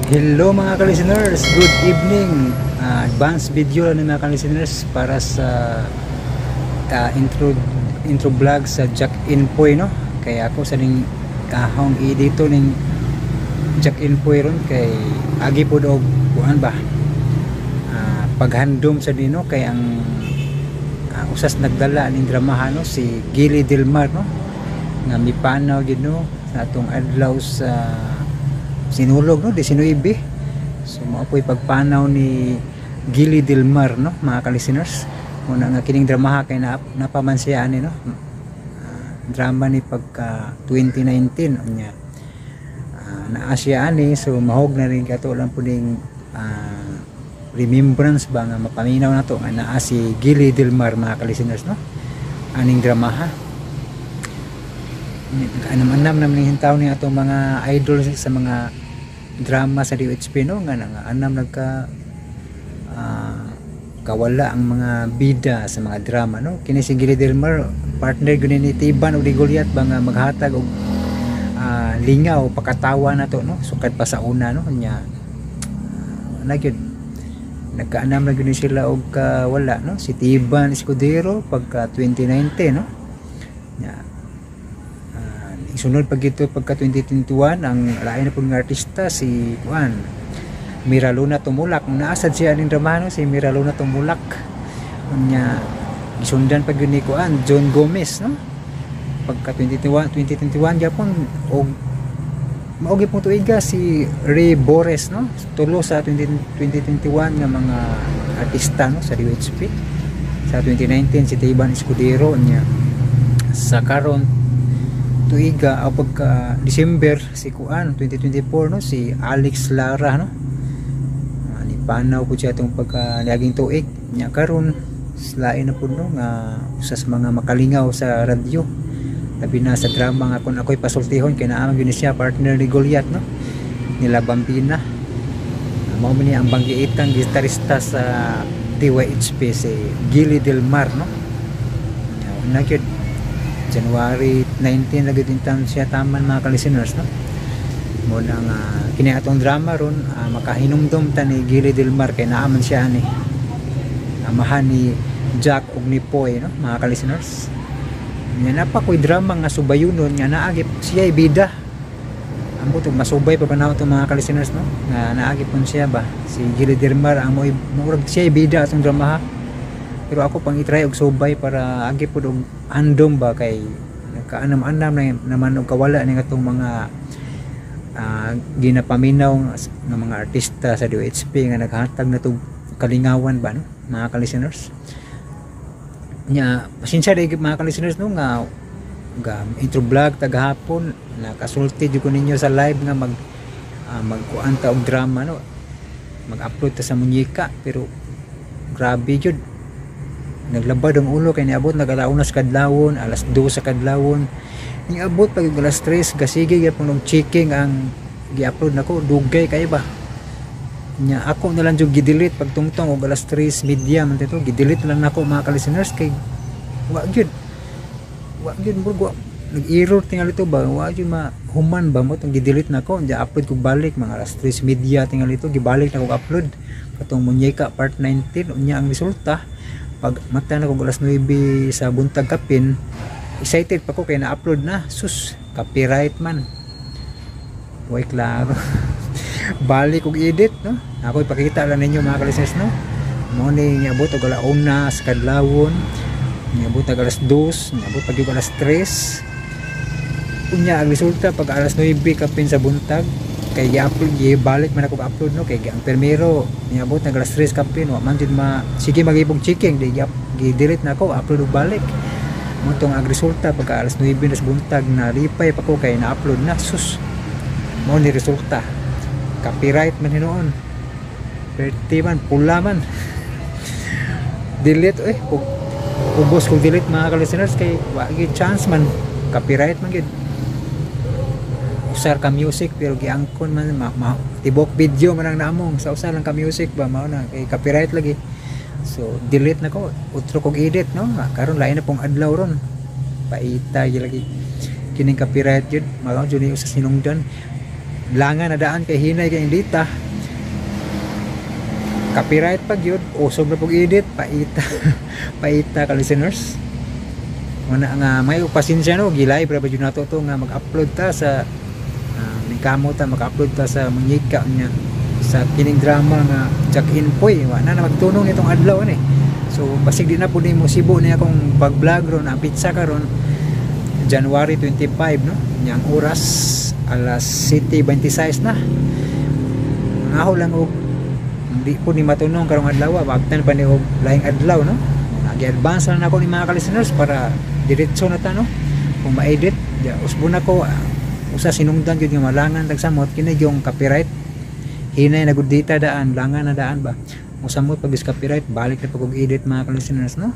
Hello, mga ka-listeners, good evening. Advance video lang ni, mga ka-listeners, para sa intro intro vlog sa Jack Inpoy, no. Kaya ako sa ning kahong i dito ning Jack Inpoy ron kay agi pod og kuan ba, paghandom sa dino kay ang usas nagdala ning dramahan, no, si Gili Del Mar, no, nga mipanaw gid, no, sa atong adlaw sa Sinulog, no, 19. So mao po'y pagpanaw ni Gili Del Mar, no, mga ka-listeners. Muna nga kining dramaha kay na, napaman siya ani, no. Drama ni pagka 2019 unya naa siya ani, so mahog na rin kato lang po ning remembrance ba nga mapaminaw na to nga naa si Gili Del Mar, mga ka-listeners, no, aning dramaha. Anam-anam naman ning taon ni atong mga idol sa mga drama sa DOHP, no, nga nga anam nagka kawala ang mga bida sa mga drama, no. Kini si Gili Del Mar, partner gyud ni Tiban og ni Goliath ba nga maghatag og lingaw, pakatawa na to, no, sukad pa sa una, no. Nya na gyud nagkaanam na gyud ni sila og kawala, no, si Tiban Escudero pagka 2019, no. Nya isunod pag ito pagka 2021, ang lain na pong artista si kuan, Miraluna Tumulak. Naasad siya ning drama, no, si Miraluna Tumulak. Unya gisundan pag yun ni kuan, John Gomez, no, pagka 2021 2021 gyapon og mao gyud tuiga si Ray Bores, no. Tulo sa 20, 2021 nga mga artista, no, sa DOHP. Sa 2019 si Tiban Escudero. Nya sa karon tuiga o pagka December si kuan, 2024, no, si Alex Lara, no. Ni panaw po siya itong pagka niaging tuig. Nya karon lain na po, no, nga usa sa mga makalingaw sa radyo, labi na sa drama nga Kung Ako'y Pasultihon, kay naa man gyud ni siya partner ni Goliath, no, nila Bambina. Mao man ni ang banggiitang gitarista sa DYHP, si Gili Del Mar, no. Na gyud January 19 lagi din taon siya taman, mga ka-listeners, no. Mo na nga kini atong drama ron, makahinumdum ta ni Gili Del Mar kay naa man siya ani amahan ni Jack ug ni Poy, no, mga ka-listeners. Nya napa ko'y drama nga Subayunon nga naagi siya bida. Ambot og masubay pa ba na itong, mga ka-listeners, no, nga naagi pun siya ba si Gili Del Mar ang mo murag siya bida atong drama ha. Pero ako pang i-try og subay para agi pud og andom ba kay nagkaanam-anam na naman og kawala ning atong mga ginapaminaw nga mga artista sa DOHP nga naghatag na tog kalingawan ba, no, mga ka-listeners. Nya pasensya dai, mga ka-listeners, no, nga ga intro vlog tagahapon. Nakasulti jud ko ninyo sa live nga magkuan ta og drama, no, mag-upload ta sa Munyika, pero grabe jud, naglabad ang ulo kay niabot nag alauna sa kadlawon, alas 2 sa kadlawon. Niabot pag alas 3, gasige gyapon og checking ang gi-upload nako, dugay kay ba. Nya ako na lang jud gi-delete pagtungtong og alas 3:30 man dito, gi-delete lang nako, mga ka-listeners, kay wa gyud murag wa nag-error tingali to ba, wa gyud mahuman ba mo tong gi-delete nako. Nya upload ko balik mga alas 3:30 tingali to, gibalik na ko upload katong Munyeka part 19. Unya ang resulta, pag mata na ko alas 9 sa buntag kapin, excited pa ko kay na-upload na. Sus, copyright man. Way klaro, balik og edit, no. Ako ipakita lang ninyo, mga ka-listeners, no. Mo ni niabot og alauna sa kadlawon, niabot og alas 2, niabot pag yung alas 3. Unya ang resulta pag alas 9 kapin sa buntag, kay gi-upload, gibalik man ako upload, no, kay ang permero niabot nag alas 3 kapin, wa man jud ma sige magibong checking di gi-delete na ako, upload og balik. Mo tong ang resulta pag alas 9 na sa buntag, na lipay pa ko kay na-upload na. Sus, mo ni resulta, copyright man hinuon. Perti man, pula man. Delete eh, ubos kog delete, mga ka-listeners, kay wa gyud chance man, copyright man gyud. Usar ka music pero giangkon man tibok video man ang naamong sa usa lang ka music ba. Mao na kay copyright lagi, so delete na ko, utro kog edit, no. Karon lain na pong adlaw ron. Paita gyud lagi kining copyright gyud, mao jud ni usa sinungdan. Langan na daan kay hinay kay data. Copyright pag yun, usog na pag edit, paita. Paita ka listeners. Muna nga may pasensya no, gilay ra ba jud nato to nga mag-upload ta sa ningkamo ta mag-upload ta sa mangika niya sa kining drama nga Jack Inpoy. Wa na na magtunong nitong adlaw ani. So basig di na pud nimo sibo niya akong pag-vlog ron, ang pizza karon January 25 no. Nya ang oras alas 7:26 na. Ngaho lang og hindi po ni matunong karong adlaw, wagtan pa ni og laing adlaw no. Nagi-advance lang ako ni mga ka-listeners para diretso na ta no. Kung ma-edit, usbo na ko usa sinungdan gyud nga malangan tagsamot kini yung copyright. Hinay na gud dita daan, langan na daan ba. Musamot pag is copyright, balik na pag og edit mga ka-listeners no.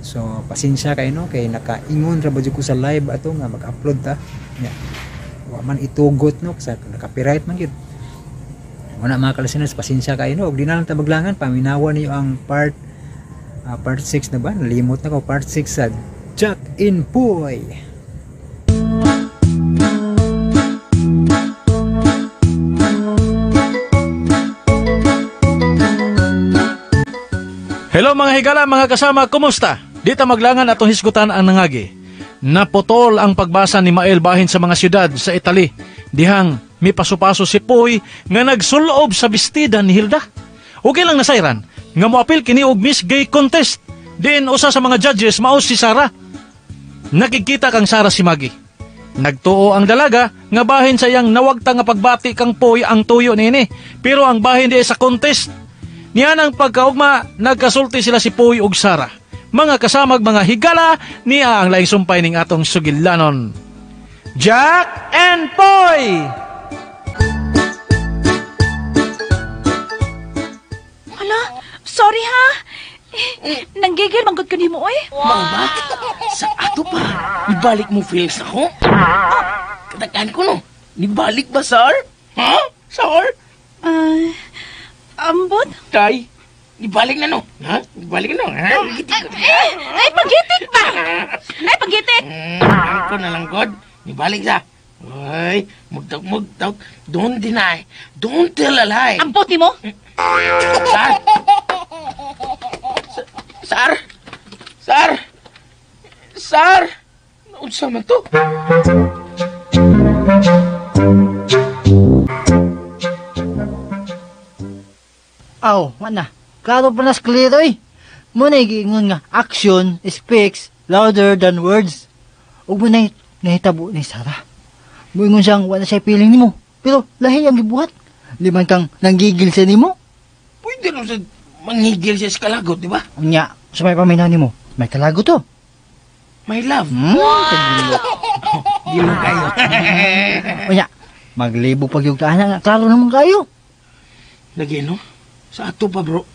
So pasensya kay no, kay nakaingon ra ba jud ko sa live ato nga mag-upload ta. Ya. Wa man itugot no sa copyright man gyud. Wala mga ka-listeners, pasensya kayo no. Og di na lang tabaglangan, paminawa niyo ang part part 6 na ba? Nalimot na ko, part 6 sa Jack Inpoy. Hello mga higala, mga kasama, kumusta? Di ta maglangan atong hisgutan ang nangagi. Naputol ang pagbasa ni Mael bahin sa mga syudad sa Italy. Dihang mi paso-paso si Poy nga nagsulob sa bestida ni Hilda. Okay lang nasayran nga moapil kini og Miss Gay Contest. Diin usa sa mga judges mao si Sarah. Nakikita kang Sarah si Maggie. Nagtuo ang dalaga nga bahin sa iyang nawagta nga pagbati kang Poy ang tuyo niini. Pero ang bahin di sa contest. Niyan ang pagkaugma, nagkasulti sila si Poy ug Sarah. Mga kasamag mga higala, niya ang laing sumpay ning atong sugilanon. Jack and Poy! Hala, sorry ha. Nanggigil manggod ko nimo oy. Wow. Mao ba? Sa ato pa, ibalik mo feelings ako? Katakaan ko no. Nibalik ba, sir? Ha? Sir? Ambot? Tay, nibalik na no. Ha? Nibalik na no. Ha? Ay, pagitik ba? Ay, pagitik! Ako na lang, God. Nibalik sa. Ay, mugtag-mugtag. Don't deny. Don't tell a lie. Ambot ni mo? Sir! Sir! Sir! Sir! Naunsa man to? Aw, mana. Klaro pa nas clear oy. Mo na giingon nga action speaks louder than words. Ug mo na nahitabo ni Sarah. Moingon siyang wala siya feeling nimo, pero lahi ang gibuhat. Di man kang nanggigil sa nimo. Pwede rin sa manghigil siya sa kalagot, di ba? Unya, sa may paminaw nimo, may kalagot to. My love. Wow. Di mo kayo. Unya, maglibo pag yung tahanan nga, klaro naman kayo. Lagi, no? Sa ato pa, bro.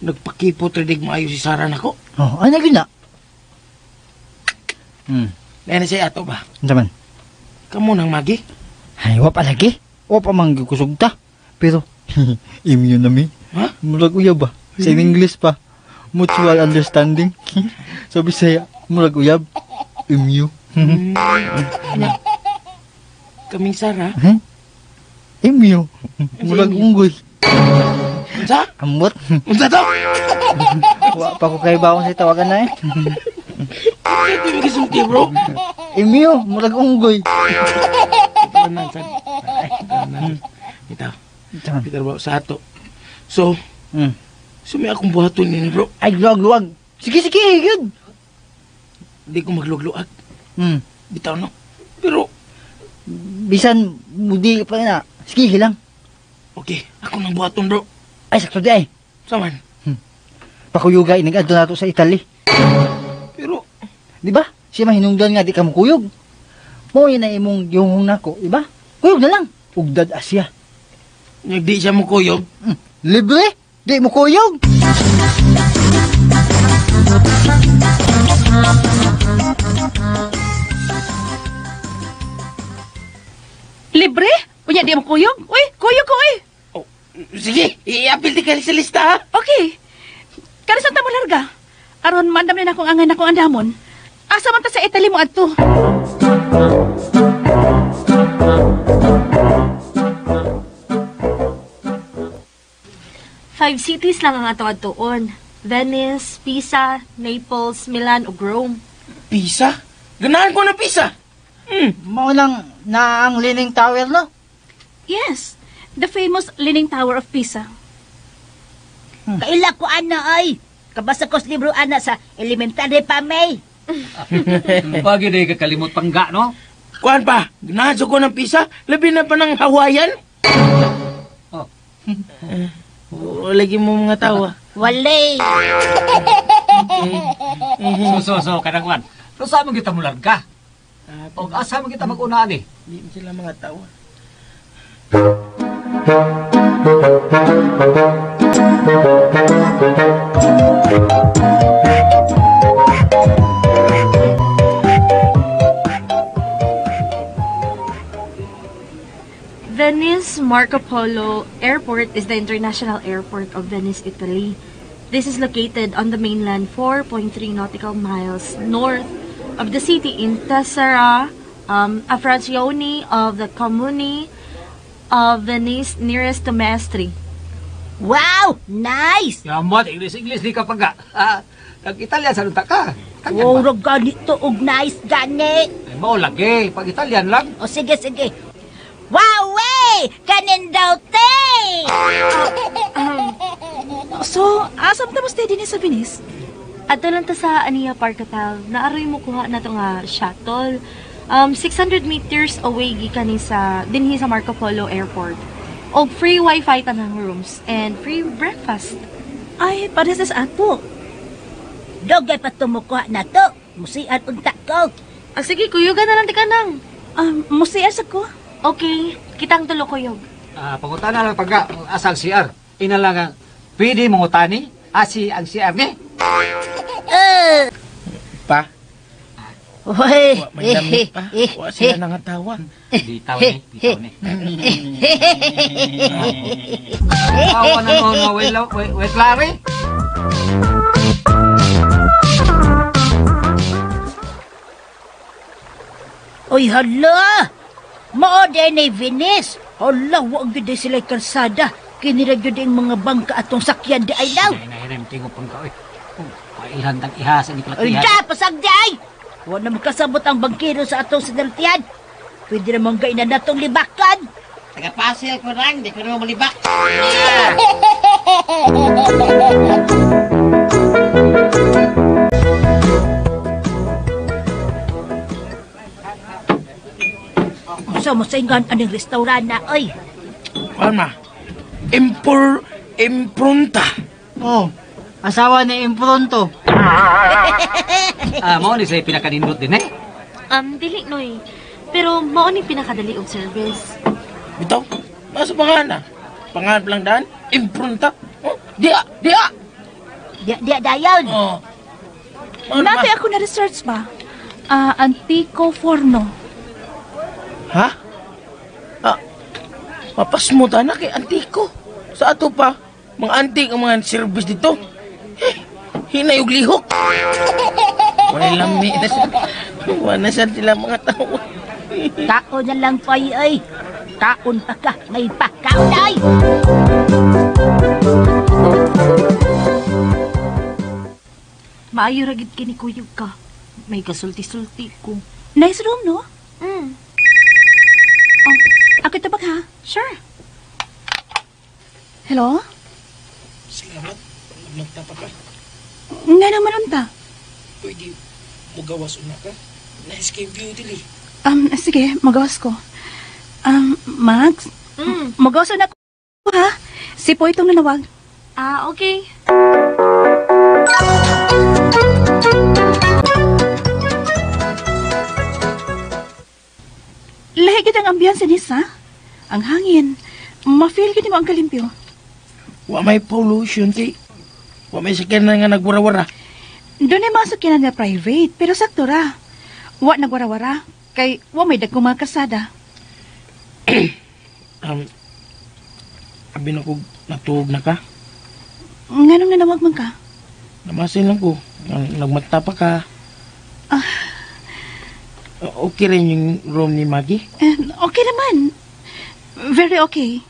Nagpakipot rinig maayo si Sarah nako. Oh, ano yun na? Lain na siya ato ba? Ano man? Kamu nang magi? Ay, wapa lagi. Wapa manggikusog ta. Pero, immune na mi. Ha? Murag uyab ba? Sa English pa. Mutual understanding. Sa Bisaya, murag uyab. Immune. Kaming Sarah? Huh? Immune. Murag unggoy. Unsa? Ambot. Unsa to? Wa pa ko kay bawon sa tawagan na eh. Hindi mo gisulti, bro. Immune, murag unggoy. Ito. Ito ba sa ato. So, so may akong buhaton nini, bro. Ay, luwag-luwag. Sige, sige, good. Hindi ko magluwag-luwag. Bitaw, no? Pero, bisan, mudi pa na. Sige, hilang. Okay, ako nang buhaton, bro. Ay, sakto di ay. Saman? Pakuyugay, nag-adto na to sa Italy. Pero, di ba? Siya mahinungdan nga, di ka mukuyog. Mo yun na imong gihunghong nako, di ba? Kuyog na lang. Ugdad Asya. Di siya mukuyog? Libre? Di mukuyog? Libre? Unya, di mo kuyog? Uy, kuyog ko, uy! Oh, sige, i-apil di ka sa lista, ha? Okay. Kanisan ta mo larga? Aron, mandam na akong angan akong andamon. Asa man ta sa Italy mo adto? 5 cities lang ang ato adtuon. Venice, Pisa, Naples, Milan ug Rome. Pisa? Ganahan ko na pisa. Mao lang na ang Leaning Tower, no? Yes, the famous Leaning Tower of Pisa. Kaila ko ana ay. Kabasa ko sa libro ana sa elementary pa may. Wag yun eh, kakalimot pangga, no? Kuan pa, ganahan ko ng pisa, labi na pa ng Hawaiian. Oh. Lagi mo mga tawa. Wale. So, kanang wan. So, saan mo kita mularga? O asa mo kita mag-unaan eh? Hindi mo sila mga tawa. Venice Marco Polo Airport is the international airport of Venice, Italy. This is located on the mainland 4.3 nautical miles north of the city in Tessera, a frazione of the comune of Venice nearest to Mestre. Wow, nice. Yamot, English-English di ka pangga. Nag-Italian sa nunta ka. Italian Wow, ba? rog ganito og nice gani. Ay, mao lagi. Pag Italian lang. O sige, sige. Wow, wey! Kanin daw te! So, asa mo ta mo stay din sa Venice? Adto lang ta sa Ania Park Hotel. Naaroy mo kuha na to nga shuttle. 600 meters away gikan ni sa dinhi sa Marco Polo Airport. Og free wifi tanang rooms and free breakfast. Ay, parehas na sa ato. Dogay pa tumukuha na to. Musian unta ko. Ah, sige, kuyugan na lang ti ka nang. Musian sa ko. Okay, kitang tulo kuyog. Pangutana lang pangga, asal CR. Ina lang ang, pwede mangutani? Asi ang CR ni? Pa? Hoy. Wa may lamig pa. Wa sila nangatawa. Bitaw ni, bitaw ni. Tawa na mo, no, wait, Larry. Oy, hala! Mao din ni Venice. Hala, wa gyud sila kalsada. Kini ra gyud ang mga bangka atong sakyan di ay daw. Nay, nay, tingog pangka, oy. Pailhan tang iha sa Oy, niklatihan. da, pasag di ay! Wa na makasabot ang bangkero sa atong sinaltian. Pwede namang gainan natong libakan. Tagapasil ko lang, di ko naman malibak. Unsa mo sa ingan aning restaurant na, oy? Kuan ma? Impronta. Oh, asawa ni Impronto. Mao ni say pinakanindot din eh. Dili noy. Pero mao ni pinakadali og service. Bitaw, nasa pangalan na. Pangalan lang daan, Impronta. Oh, dia, dia. Dia, dia dayon. Oh. Nate ako na research ba? Antico Forno. Ha? Mapasmo ta na kay antiko. Sa ato pa, mga antik ang mga service dito. Eh, hinay og lihok. Wala lami na siya. Wala siya sila mga tao. Kaon na lang pa ay. Kaon pa ka, ngay pa, kaon ay. Maayo ra gid kini kuyog ka. May kasulti-sulti ko. Nice room, no? Mm. Oh, ako tabak ha? Sure. Hello? Salamat. Nagtapa ka. Nga naman unta. Pwede mugawas una ka. Nice kay view dili. Sige, magawas ko. Max? Magawas na ko, ha? Si po itong nanawag. Ah, okay. Lahi gid ang ambiyanse ni sa. Ang hangin. Ma-feel gid mo ang kalimpyo. Wa may pollution kay. Wa may sakyanan nga nagwara-wara. Doon ay mga sakyanan nga private, pero sakto ra. Wa nagwara-wara, kay wa may dagkong mga kasada. Abi na ko natuog na ka. Nganong nanawag man ka? Namasin lang ko. Nagmata pa ka. Okay rin yung room ni Maggie? Okay naman. Very okay.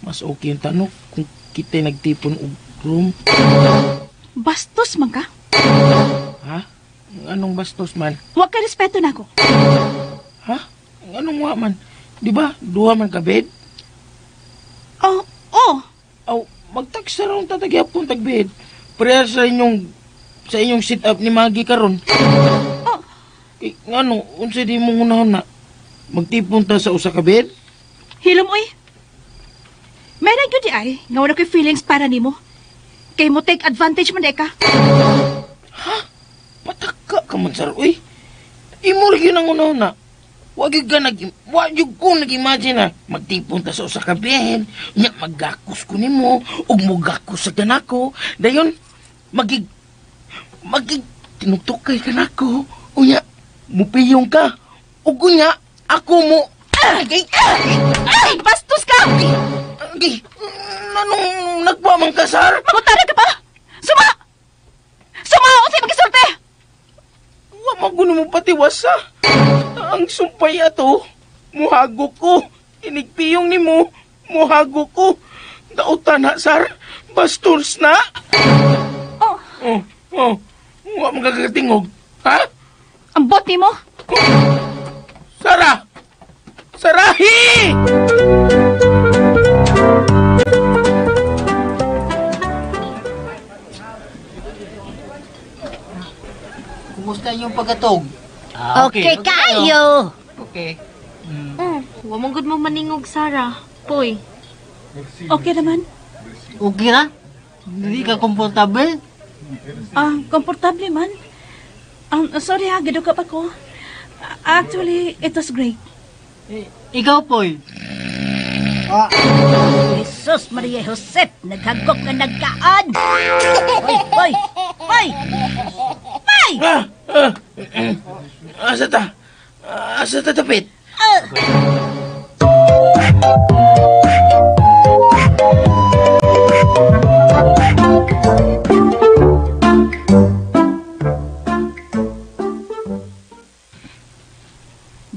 Mas okay yung tanong kung Kita'y nagtipon og room. Bastos man ka. Ha? Anong bastos man? Wa ka respeto nako. Ha? Anong wa man? Di ba? Duha man ka bed? Oh, oh. Aw, magtagsa raw tatagyapon tag bed. Pareha sa inyong sit up ni Maggie karon. Oh. Eh, ngano, unsa di mo unahon na magtipon ta sa usa ka bed? Hilom oy. Meron gyud di ay nga wala koy feelings para nimo. Kay mo take advantage man ka. Ha? Pataka ka man sar oy. Imo ra gyud ang unahon na. Wa gyud ka wa gyud ko nag-imagine na magtipon ta sa usa ka bed, nya maggakos ko nimo ug mogakos sa kanako. Dayon magig tinuktukay kanako. Unya mupiyong ka. Ug unya ako mo. Ay, ay, bastos ka! Ay, anong nagpamang ka, sir? Mangutana ka pa! Suma! Suma! Unsay magisulti! Wa maguno mo patiwasa. Ang sumpay ato, muhago ko. Inigpiyong nimo, muhago ko. Dauta na, sir. Bastos na. Oh. Oh, oh. Wa magkakatingog. Ha? Ang bot nimo? Sara! Sarahi! Kumusta inyong pagkatog? Okay, kayo. Okay. Wa man gud mo maningog, Sara. Poy. Okay naman. Okay ra? Hindi ka komportable? Ah, komportable man. Sorry ha, giduka pa ko. Actually, it was great. Ikaw, Poy. Ah. Jesus Maria Josep, naghagok na nagkaan. Oy, oy, oy! Oy! Asa ta? Asa ta tapit?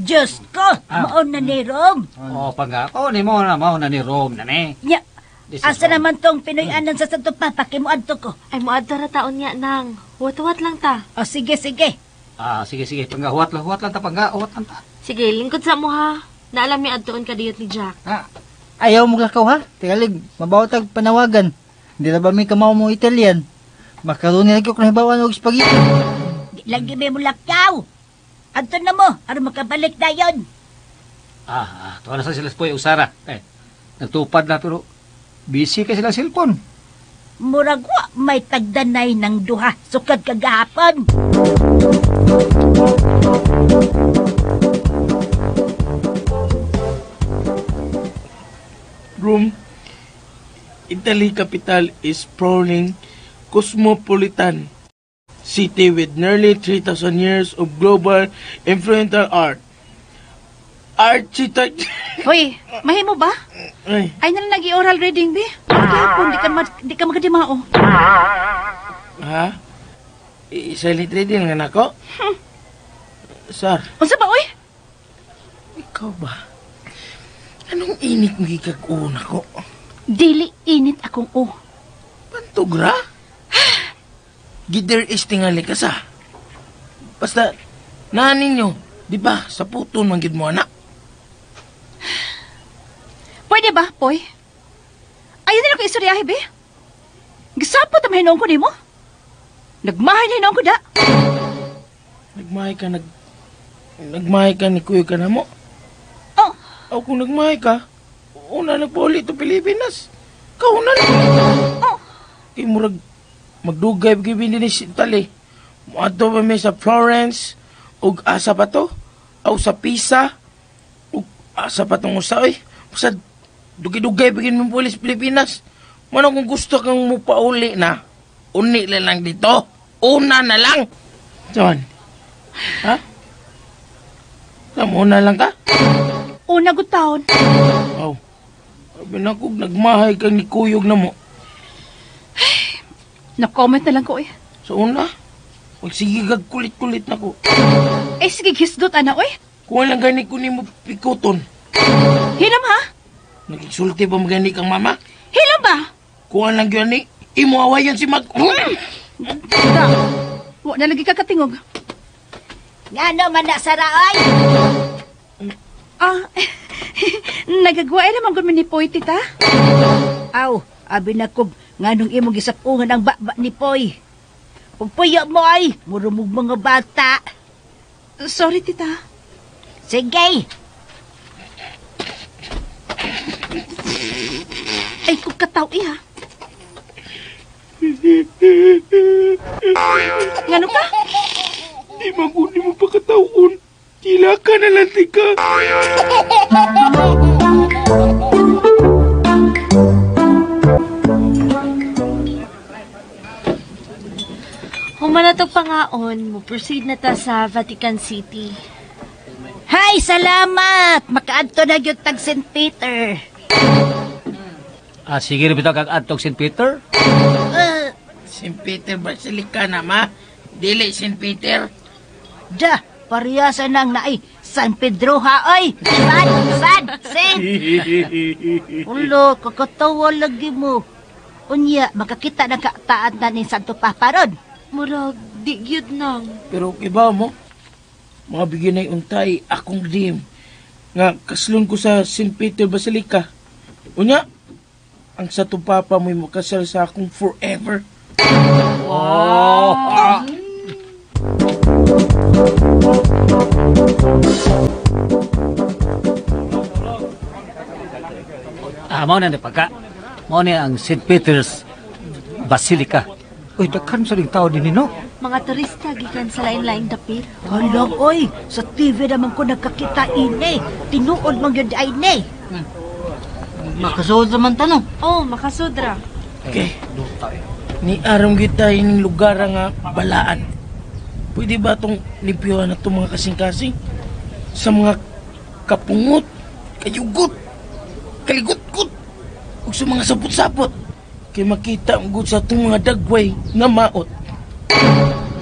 Diyos ko, maon na ni Rome. Oh, pangga. Oh, ni mo na, maon na ni Rome na ni. Nya, asa naman tong Pinoy-anan sa Santo Papa, kimuadto ko. Ay, muadto ra taon niya nang. Huwat-huwat lang ta. Oh, sige, sige. Ah, sige, sige. Pangga, huwat lang ta, pangga, huwat lang ta. Sige, lingkod sa mo ha. Naalam mi adtoon ka diyot ni Jack. Ah, ayaw mo lakaw ha. Tigalig, mabawtag panawagan. Hindi na ba may kamaw mo Italian? Makaroon nila ko kung hibawan og spaghetti. Lagi may mulakaw. Anton na mo, aron makabalik na yun. Tuwa na sa sila po yung Sara. Eh, nagtupad na pero busy kay sila cellphone. Murag wa may tagdanay ng duha sukad kagahapon. Rome, Italy capital is sprawling cosmopolitan city with nearly 3,000 years of global influential art. Architect. Hoy, mahimo ba? Ay, Ay na lang nag-oral reading, bi. Kahapon, di ka makadimao. Ha? Silent reading nga nako? Sir. Unsa ba, oy? Ikaw ba? Anong init mo gikag-una ko? Dili init akong o. Pantugra? Gider is tingali ka sa. Basta, naan ninyo, di ba, sa puton man gid mo, anak? Pwede ba, Poy? Ayaw nila ko istoryahe, be. Gisapot ang mahinoon ko nimo. Nagmahay na hinoon ko da. Nagmahay ka, nagmahay ka ni Kuya ka na mo? Oh. O kung nagmahay ka, una nagpauli to Pilipinas. Kauna na. Oh. Kay murag, magdugay gibin din si Italy. Muadto pa mi sa Florence, ug asa pa to? Aw sa Pisa, ug asa pa tong usa oy. Basta dugay-dugay bigin mo pulis Pilipinas. Mano kung gusto kang mupauli na, uni na lang dito. Una na lang. John. Ha? Tama, una lang ka? Una gud taon. Aw. Sabi na kung nagmahay kang ni Kuyog na mo. Na-comment na lang ko eh. Sa una? Wag sige kag kulit-kulit na ko. Eh sige hisgot ana oy. Kung lang gani ko nimo pikuton. Hilam ha? Nagsulti ba magani kang mama? Hilam ba? Kuha lang yun ni, imo awayan si Mag... Da, wa na lagi kakatingog. Ngano man na Sara oy? Ah, nagagwae naman gud mi ni Poy, tita. Aw, abi na kog nganong imong gisapungan ang baba ni Poy. Pagpuyo mo ay, murumog mga bata. Sorry, tita. Sige. Ay, kung kataw iha. Ngano ka? Di maguni mo pakatawon. Tila ka na lang, tika. Human na tog pangaon, mo proceed na ta sa Vatican City. Hay, salamat! Makaadto na gyud tag St. Peter. Ah, sige rin bitaw kag adtog St. Peter. St. Peter Basilica na, ma. Dili St. Peter. Da, parehasa nang naay San Pedro ha, oy! San, san, sin! Ulo, kakatawa lagi mo. Unya, makakita ng kataan na ni Santo Papa ron. Murag, di gyud nang. Pero iba mo, mga bigyan na untay akong dream nga kaslon ko sa St. Peter Basilica. Unya, ang Santo Papa mo'y makasal sa akong forever. Oh! Ah, mao na ni pagka. Mao ni ang St. Peter's Basilica. Uy, daghan sa ring tao din no? Mga turista gikan sa lain-laing dapit. Hala, oy! Sa TV naman ko nagkakita ini. Tinuod man gyud ay ni. Makasuod naman tanong. Oh, makasudra. Okay. Ni aram gyud tayo ning lugar nga balaan. Pwede ba itong limpyuhan na itong mga kasing-kasing? Sa mga kapungot, kayugot, kaligot-gut, ug sa mga sapot-sapot. Kay makita ang good sa itong mga dagway nga maot.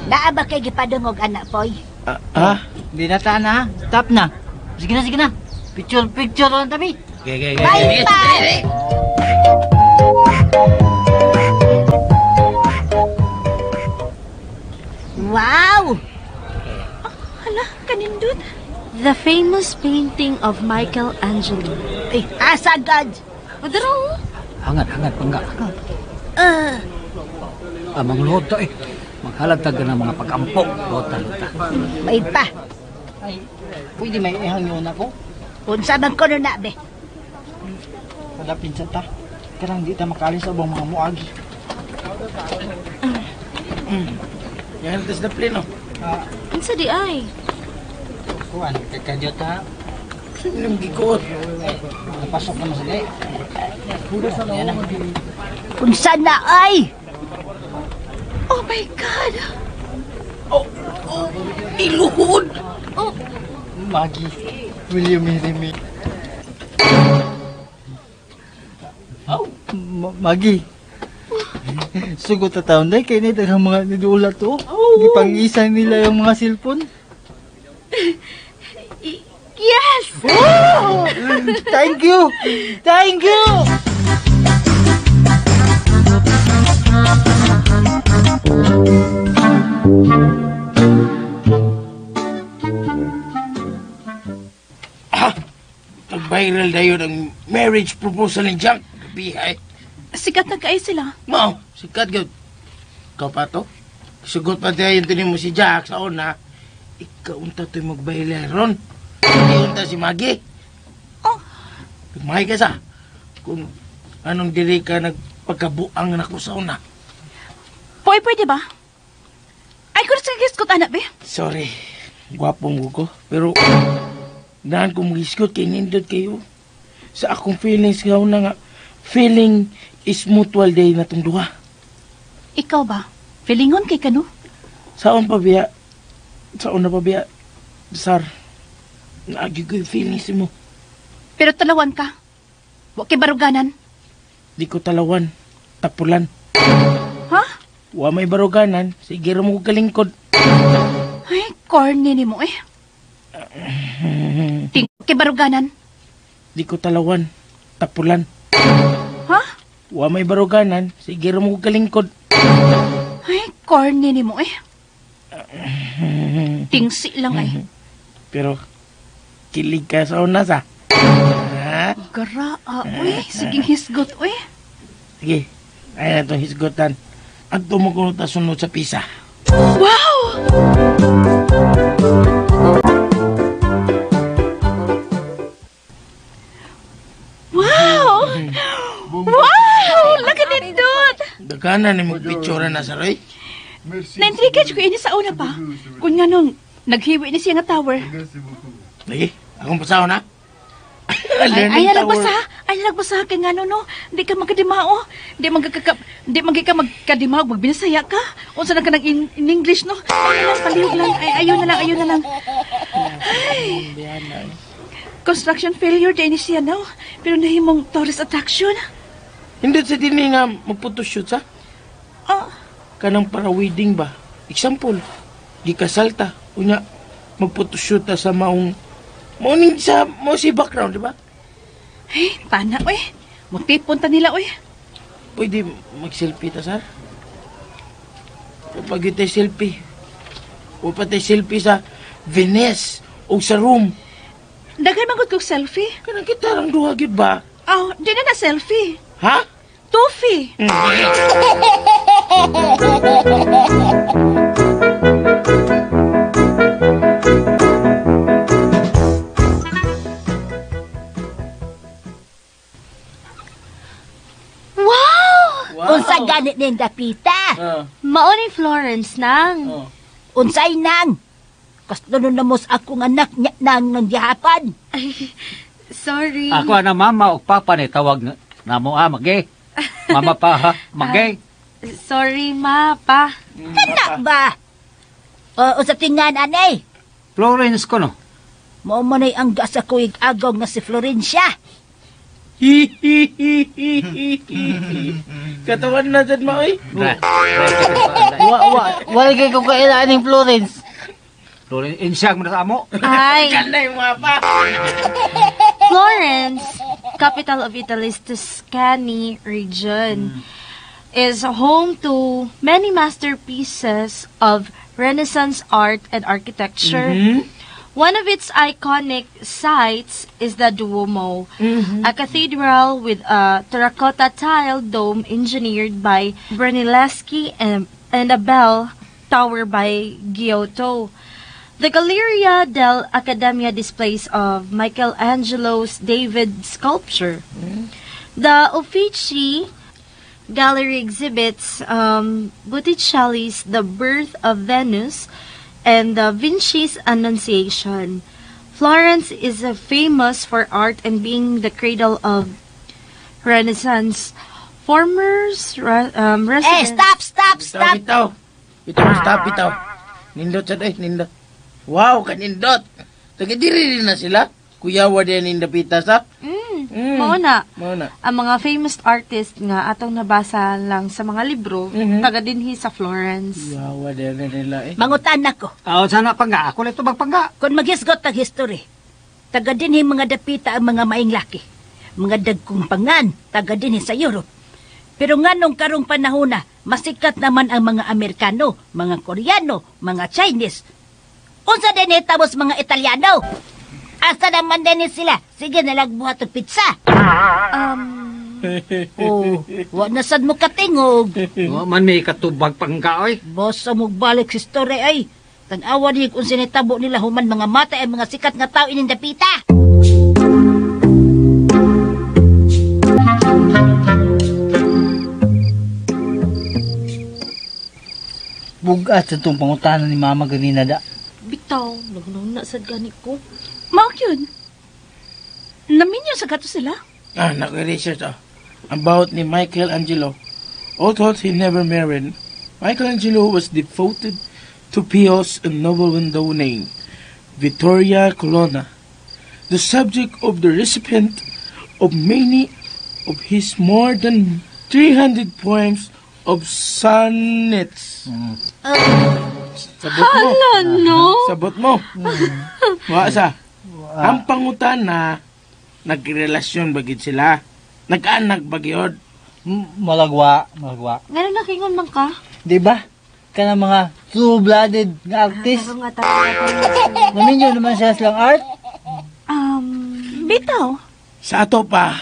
Naa ba kay gipadungog, anak, Poy? Ah? Hindi na ta na. Stop na. Sige na, sige na. Picture, picture lang tabi. Okay, okay, okay. Bye, bye! Wow! Hala, kanindot. The famous painting of Michelangelo. Ay, asa God! Madaro. Hangat, hangat, pangga. Ah, mangluhod ta eh. Maghalag ta ng mga pag-ampo. Lota, lota. May pa. Ay, pwede may ihang yun ako. Unsa man ko na, be? Wala pinsan ta. Karang di ta makalis sa ubang mga muagi. Yan, tas na pleno. Unsa di ay? Kuan, kakadyot ha. Sinong gikuot? Napasok naman sa di. Yan na. Unsa na ay? Oh my God! Oh, oh, iluhod! Oh, Maggie, will you marry me? Oh. Maggie. Sugot na taon dahil kaya na ang mga nidulat to. Gipang-isa nila yung mga cellphone. Yes! Oh! Thank you! Thank you! Ah! Nag-viral na yun ang marriage proposal ni Jack. Gabi, ay. Sikat na kayo sila. Mao, sikat gyud. Ikaw pa to? Sugot pa tayo yung mo si Jack sa una. Ikaw unta to'y magbaila ron. Hindi unta si Maggie. Oh. Nagmahay ka sa. Kung anong dili ka nagpagkabuang na ko sa una. Poy, pwede ba? Ay, kung sa giskot, anak, be. Sorry. Gwapong ko. Pero, daan ko mag-iskot kay nindot kayo. Sa akong feelings nga una nga, feeling is mutual day na itong duha. Ikaw ba? Feelingon kay kano? Saan pa biya? Saan na pa biya? Sar, naagi ko yung feelings mo. Pero talawan ka. Wa kay baruganan. Di ko talawan. Tapulan. Ha? Wa may baruganan. Sige ra mo ko kalingkod. Ay, corny ni mo eh. Ting kay baruganan. Di ko talawan. Tapulan. Ha? Wa may baruganan, sige ra mo ko kalingkod. Ay, corny ni mo eh. Tingsi lang ay. Pero kilig ka sa una sa. Ha? Garaa, uy. Siging hisgot, uy. Sige, ay na itong hisgotan. Adto mo kuno ta sunod sa pisa. Wow! Wow! Wow! Laki nindot! Dagana ni mo picture na sa Roy. Na-intrigate ko ini sa una pa. Kung nga nung naghiwi ni siya nga tower. Lagi, akong pasahon ha. Ay, ay nagbasa. Ay nagbasa kay ngano no. Di ka magkadimao. Di ka magkadimao magbinisaya ka. Unsa na ka nang in English no? Ay lang palihog lang. Ay ayo na lang, ayo na lang. Ay. Construction failure di ni siya no. Pero nahimong tourist attraction. Hindi sa dini nga magphotoshoot sa? Ah. Kanang para wedding ba? Example, gikasal ta. Unya magphotoshoot ta sa maong morning sa mo si background, di ba? Ay, tana, oy. Mutipon ta nila, oy. Pwede mag-selfie ta, sir? Pag ito'y selfie. O pati selfie sa Venice o sa room. Daghan man gud kog selfie. Kanang kita lang duha gyud ba? Oh, di na na selfie. Ha? Tufi. Wow! Unsa ganit ning dapita? Mao ni Florence nang. Unsay nang? Kasno na mos akong anak niya nang nanggihapan. Ay, sorry. Ako ana mama ug papa ni tawag namo ah mage. Mama pa ha, mage. Sorry ma, pa. Kana ba? O unsa tingan anay? Florence ko no. Mao man ay ang gasa ko agaw nga si Florencia. Katawan na dyan, ma, oy. Wa wa wala kay ko kailangan ning Florence. Florence insyag mo na sa amo. Ay. Kanay mga pa. Florence, capital of Italy's Tuscany region, is home to many masterpieces of Renaissance art and architecture. One of its iconic sites is the Duomo, a cathedral with a terracotta tile dome engineered by Brunelleschi and a bell tower by Giotto. The Galleria dell'Accademia displays of Michelangelo's David sculpture. The Uffizi Gallery exhibits Botticelli's The Birth of Venus and Da Vinci's Annunciation. Florence is famous for art and being the cradle of Renaissance. Former residents... Eh, stop, stop, stop! Itaw, itaw. Stop, itaw. Nindot sa day, nindot. Wow, kanindot. Taga-diri na sila. Kuyawa din yung dapita sa. Mao na. Mao na. Ang mga famous artist nga atong nabasa lang sa mga libro, taga dinhi sa Florence. Kuyawa din na nila eh. Mangutan ako. Sana pangga. Ako na ito magpangga. Kung maghisgot ang history, taga dinhi mga dapita ang mga maing laki. Mga dagkong pangan, taga dinhi sa Europe. Pero nganong karong panahon na, masikat naman ang mga Amerikano, mga Koreano, mga Chinese. Unsa din tapos mga Italiano? Asa naman din sila? Sige, nalagbuhat og pizza. Oh, wa na sad mo katingog. Wa man may katubag pangga oy. Basta mogbalik sa story ay. Tan-awa niyo kung sinitabo nila human mga mata ay mga sikat nga tao ining dapita. Bugat sa itong pangutana ni mama ganina da. Bitaw, nagnauna sad gani ko. Mao yun. Naminyo sa gato sila. Ah, nag-research ah. About ni Michelangelo. Although he never married, Michelangelo was devoted to pious and noble window named Vittoria Colonna, the subject of the recipient of many of his more than 300 poems of sonnets. Sabot mo. Hala, no? Sabot mo. Wa sa. Ang pangutana, nagrelasyon ba gid sila? Nag-anak ba gyud? Malagwa, malagwa. Ngano nakingon man ka? Di ba? Kana mga true-blooded nga artist. Tarong nga, tarong nga. Naminyo naman siya silang art. Bitaw. Sa ato pa,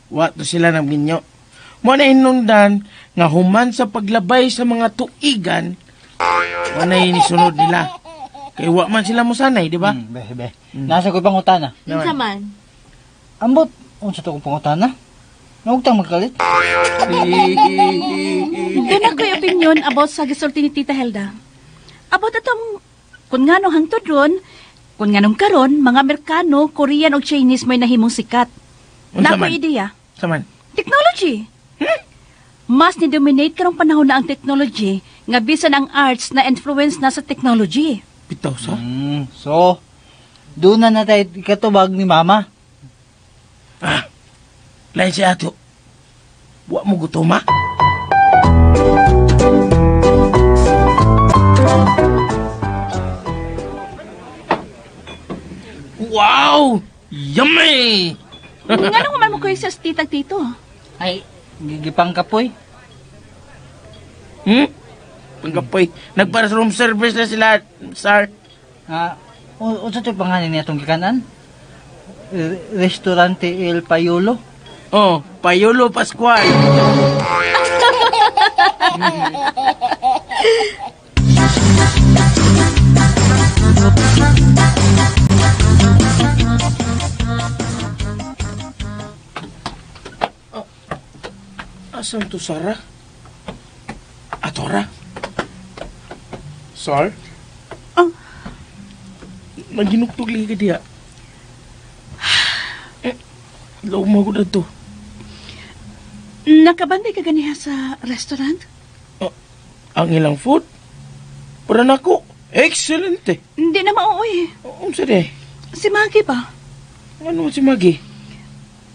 wa to sila nagminyo. Mo na hinungdan nga human sa paglabay sa mga tuigan, wa na inisunod nila. Kay wa man sila mosanay, di ba? Be, be. Nasa ko'y pangutana. Unsa man? Ambot, unsa to kong pangutana? Naugtang magkalit. Doon ako'y opinion about sa gisulti ni Tita Hilda. About atong, kung nga nung hangtod ron, kung nga nung karon, mga Amerikano, Korean o Chinese may nahimong sikat. Unsa Na man? ako'y ideya. Sa man? Technology. Mas ni-dominate karong panahon na ang technology nga bisan ang arts na influence na sa technology. Bitaw sa? So, doon na tayo ikatubag ni Mama. Ah, lain si ato. Wa mo gutom, ha? Wow! Yummy! Nga nung man mo kayo sa titag tito? Ay, gigipang kapoy. Pangkapoy. Nagpara sa room service na sila, sir. Ah, unsa to'y pangalan niya itong gikanan? Restaurante El Payolo? Oh, Payolo Pascual. Asan to, Sarah? Atora? Sar? Oh. Naginuktog lagi ka diya. Eh, luma ko na to. Nakabantay ka ganiha sa restaurant? Oh, ang ilang food? Para nako, excellent eh. Hindi na mauoy. Unsa di? Si Maggie ba? Ano si Maggie?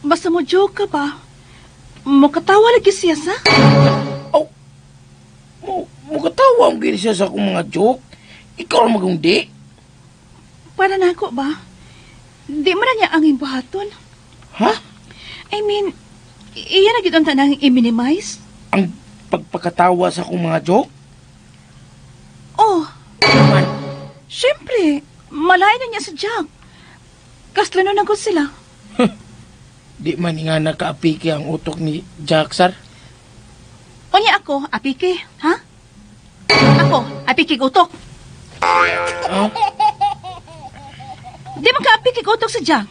Basta mo joke ka ba? Mukatawa lagi siya sa? Oh, mukatawa ang gini siya sa akong mga joke. Ikaw ang magundi. Para na ako ba? Di man na niya ang imbuhaton. Ha? I mean, iya na gid unta nang i-minimize? Ang pagpakatawa sa akong mga joke? Oh. Siyempre, malayo na niya sa Jack. Kaslano na ko sila. Di man nga nakaapiki ang utok ni Jack, sir. Unya ako, apiki, ha? Ako, apiki utok. Ha? Di man kaapiki utok sa Jack.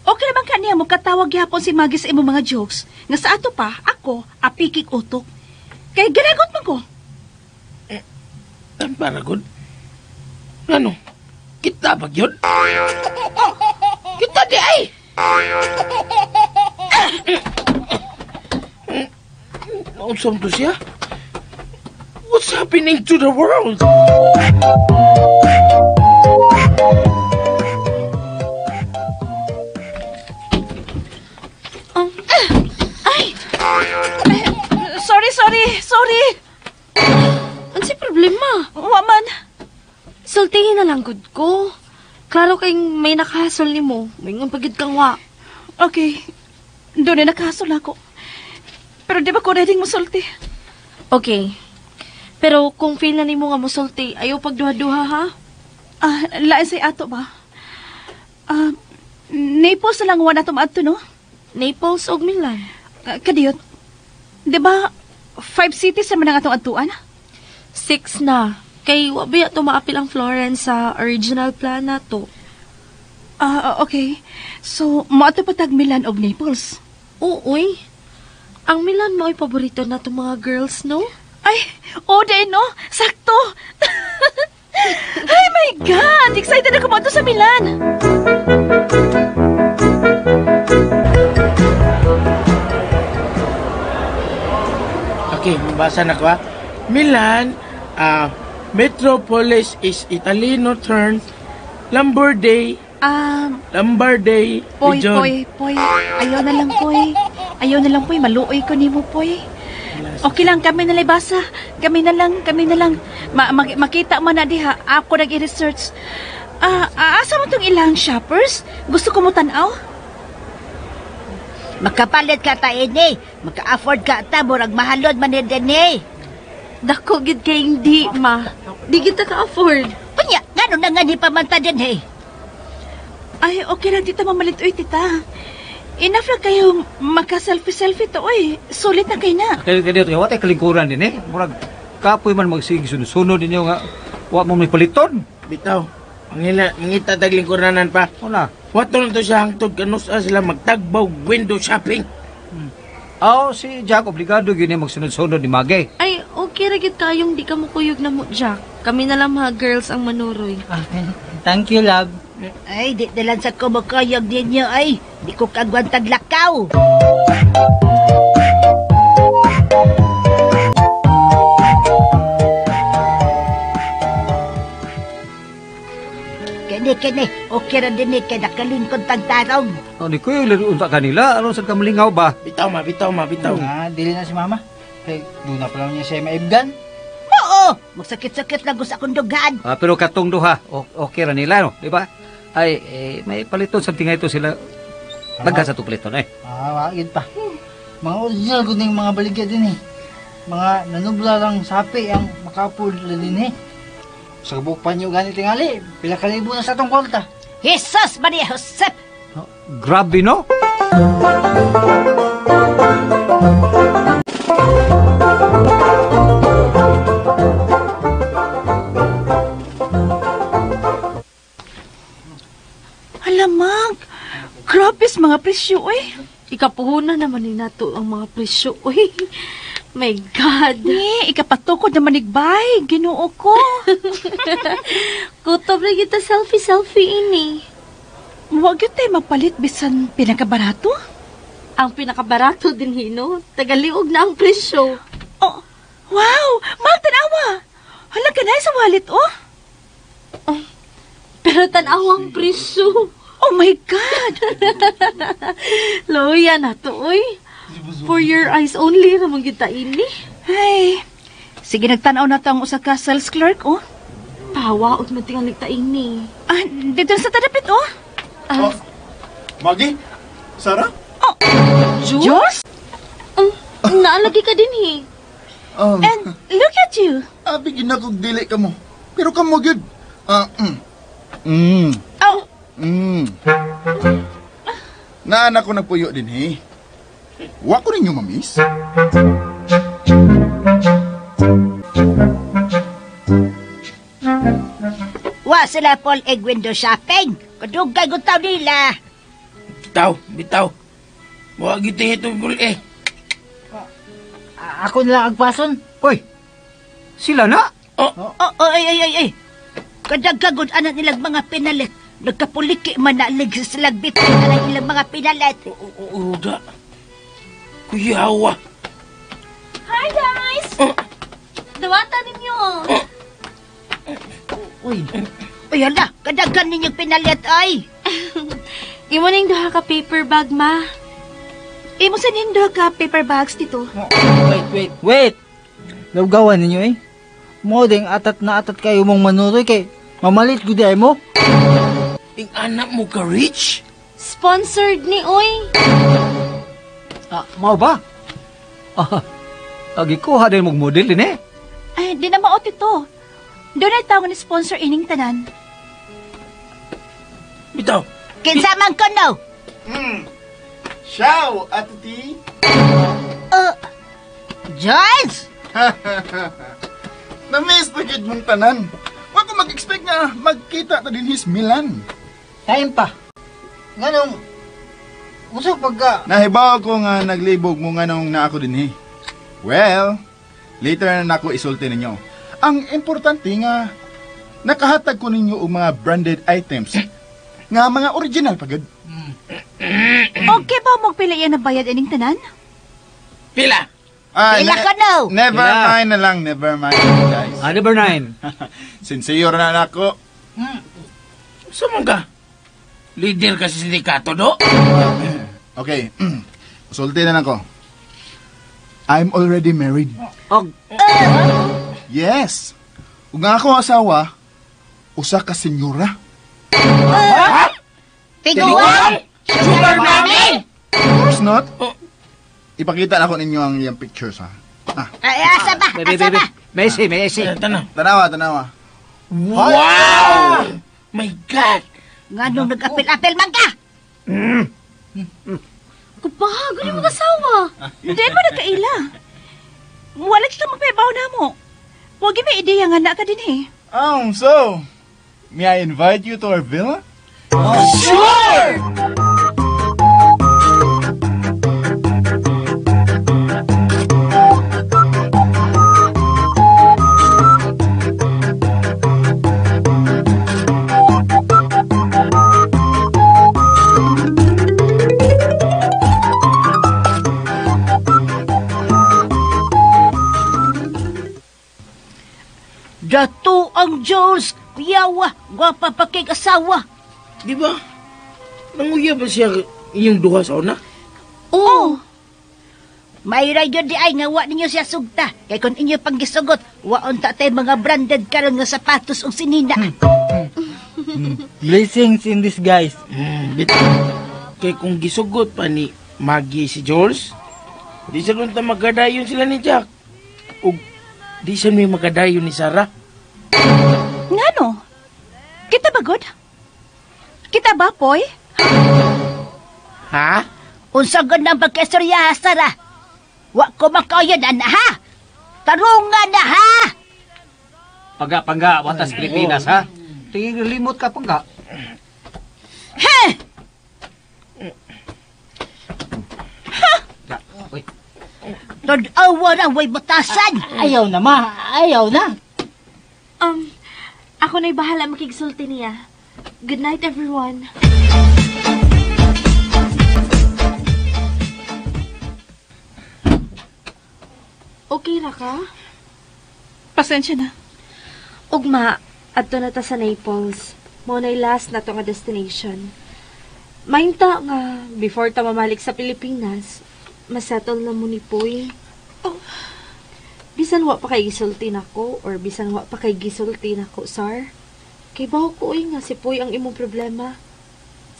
Okay naman ka niya mo katawag gyapon si Maggie sa imong mga jokes. Nga sa ato pa, ako, apiki utok. Kay ganagot man ko. Tan para good. Ano? Kita ba yun? Kita di ay! Nausam to siya? What's happening to the world? Ay! Sorry, sorry, sorry! Unsay problema? Wa man. Sultihin na lang gud ko. Klaro kayong may nakahasol nimo. Moingon pagid kang wa. Okay. Doon na nakahasol ako. Pero di ba ko ready musulti? Okay. Pero kung feel na nimo nga musulti, ayaw pagduha-duha ha? Ah, lain say ato ba? Ah, Naples na lang wa na maadto, no? Naples og Milan. Kadiyot. Di ba 5 cities naman ang atong adtuan? 6 na. Kay wa biya to maapil ang Florence sa original plan nato. Ah, okay. So, moadto pa tag Milan og Naples. Uy. Ang Milan mo ay paborito na itong mga girls, no? Ay, oh, day, no? Sakto! Ay, my God! Excited ako moadto sa Milan! Okay, mabasa na ko ha. Milan, metropolis is Italy Northern, Lombardy, Lombardy Poy, region. poy, poy. Ayaw na lang, poy. Ayaw na lang, poy. Maluoy ko nimo, poy. Okay lang, kami na lang basa. Kami na lang, kami na lang. Makita man na diha. Ako nag-i-research. Asa mo tong ilang shoppers? Gusto ko mo tanaw? Makapalit ka ta ini. Maka-afford ka ta murag mahalon man ni dinhi. Dako gid kay hindi, ma. Di kita ka-afford. Unya, ngano na nga ni pamanta dinhi? Ay, okay lang tita, mamalit oy tita. Enough lang kayo maka-selfie-selfie to oy. Sulit na kay na. Kaya kaya dito, wa tay kalingkuran din eh. Murag kapoy man magsige sunod-sunod ninyo nga wa mo may paliton. Bitaw. Mangila, mangita tag lingkuranan pa. Wala. Wato na to siya hangtod kanusa sila magtagbaw window shopping. Aw, si Jack obligado gyud ni magsunod-sunod ni Mage. Ay, okay ra gid kayong di ka mukuyog na mo, Jack. Kami na lang mga girls ang manuroy. Thank you, love. Ay, di na lang sa kumukuyog ninyo ay. Di ko kagwantag lakaw. Kini, kini. Okay ra din eh, kay nakalingkod tag tarong. Oh, ni kuyo unta kanila aron sad ka malingaw ba? Bitaw ma, bitaw ma, bitaw. Ah, dili na si mama. Kay doon na pala niya siya maibgan. Oo, magsakit-sakit lang ko sa akong dugaan. Ah, pero katong duha, okay ra nila no, di ba? Ay, eh, may paliton sa tingay ito sila. Daghan sa paliton eh. Ah, wagid pa. Mga original ko ning mga baligya din eh. Mga nanubla lang sapi ang maka-afford na din eh. Sa kabuk pa niyo ganit tingali, pila ka libo na sa atong kwarta. Jesus Maria Josep! Oh, grabe no? Alamang, grabe sa mga presyo oy. Ikapuhunan naman ni nato ang mga presyo. Uy, my God. Ni, ikapatukod na manigbay. Ginoo ko. Kutob na kita selfie-selfie ini. Huwag yun tayo mapalit bisan pinakabarato. Ang pinakabarato din hino. Tagaliog na ang presyo. Oh, wow! Mahal tanawa! Hala ka na sa wallet, oh! Oh, pero tanawa ang presyo. Oh my God! Loya na to, oy. For your eyes only, ramang kita ini. Ay, sige, nagtanaw na to ang usa ka sales clerk, oh. Pawaot man tingalig ta ini. Ah, dito sa tadapit, oh. Ah, oh. Maggie? Sarah? Oh, Jules? Naalagi ka din, eh. And look at you. Abi, ginakog dili ka mo. Pero ka mo, good. Oh. Naan ako nagpuyo din, eh. Wa ko ninyo mamiss. Wa sila Paul egg window shopping. Kadugay gutaw nila. Bitaw, bitaw. Wa gyud ito Paul eh. Ako na lang agpason. Uy. Sila na? Oh, oh, oh, ay ay ay ay. Kadagkagod anak nilang mga pinalit. Nagkapuliki man na silagbit na ilang mga pinalit. Oo, da. Kuyawa. Hi, guys! Dawatan ninyo. Uy, uy, hala. Kadagkan ninyong pinalit, ay. Imo ning duha ka paper bag, ma. Imo sa ning duha ka paper bags dito. Wait, wait, wait. Lawgawan ninyo, eh. Mo ding atat na atat kayo mong manuroy kay mamalit gud ay mo. Ing anak mo ka rich? Sponsored ni oy. Ah, mao ba? Ah, gikuha din mong model din eh. Ay, di na maot ito. Doon ay tawag ni sponsor ining tanan. Bitaw. Kinsa man ko no? Ciao, Ate T. George! Na-miss na gid mong tanan. Wa ko mag-expect nga magkita ta din his Milan. Time pa. Nganong uso pagka nahibaw ko nga naglibog mo nganong na ako dinhi. Well, later na nako isulti ninyo. Ang importante nga nakahatag ko ninyo og mga branded items nga mga original pa gud. Okay ba magpila yan na bayad ining tanan? Pila. Ay, Pila ka no? Never Pila. mind na lang, never mind guys. Ah, number 9. Sincere na nako. Sa man ka? Leader ka sa sindikato, do? Okay. Sulti na lang ko. I'm already married. Og Yes. Ug ang akong asawa, usa ka senyora. Tiguan! Sugar mami! Of course not. Ipakita na ko ninyo ang iyang pictures, ha? Ah. Ay, asa ba? Asa ba? Messi, Messi. Tanawa, tanawa. Wow! My God! Nganong nag-apil-apil man ka? Kubago ni mga asawa. Hindi mo nagkaila. Wala kita magpabaw na mo. Huwag may ideya nga na ka din eh. So, may I invite you to our villa? Sure! Dato ang Jules, kuyawa, gwapa pa kay asawa. Di ba? Nanguya ba siya inyong duha sa una? Oo. May yun di ay nga wa ninyo siya sugta. Kay kung inyo panggisugot, waon ta tay mga branded karon nga sapatos ug sinina. Blessings in disguise. Kay kung gisugot pa ni Maggie si Jules, di sa lunta magkadayon sila ni Jack. Ug di siya may magkadayon ni Sarah. Ngano? Kita ba, God? Kita ba, Poy? Ha? Unsa gud nang pagkaistorya, Sarah? Wa ko makayon ana ha. Tarunga na ha. Pangga, pangga, watas Pilipinas, ha? Tingin limot ka, pangga. He! Ha! Uy. Tod-awa na, way butasan. Ayaw na, ma. Ayaw na. Ako na'y bahala makigsulti niya. Good night, everyone. Okay ra ka? Pasensya na. Ugma, adto na ta sa Naples. Mao na'y last na to nga destination. Mainta nga, before ta mamalik sa Pilipinas, masettle na mo ni Poy. Oh. Bisan wa pa kay gisulti nako or bisan wa pa kay gisulti nako, sir. Kay bawo ko oy nga si Poy ang imong problema.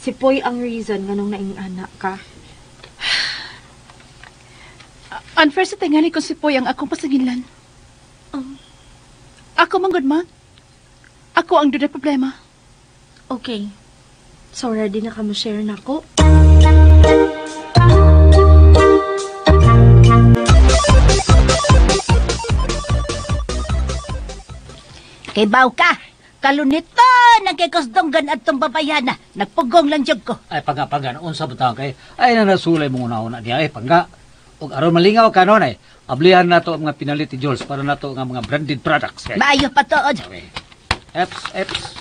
Si Poy ang reason nganong naing anak ka. Unfair sa tingali kung si Poy ang akong pasanginlan. Ako man gud ma. Ako ang dunay problema. Okay. So ready na ka mo share nako? Kay baw ka, kalunito nagkikosdonggan at tong babayana. Nagpugong lang jud ko. Ay, pangga, pangga, unsa butang kay? Ay, na nasulay mong una-una niya. Ay, pangga. Og aron malingaw ka noon ay, ablihan na to ang mga pinalit ni Jules para na to ang mga branded products. Kay. Maayo pa tuod. Okay. Eps, eps.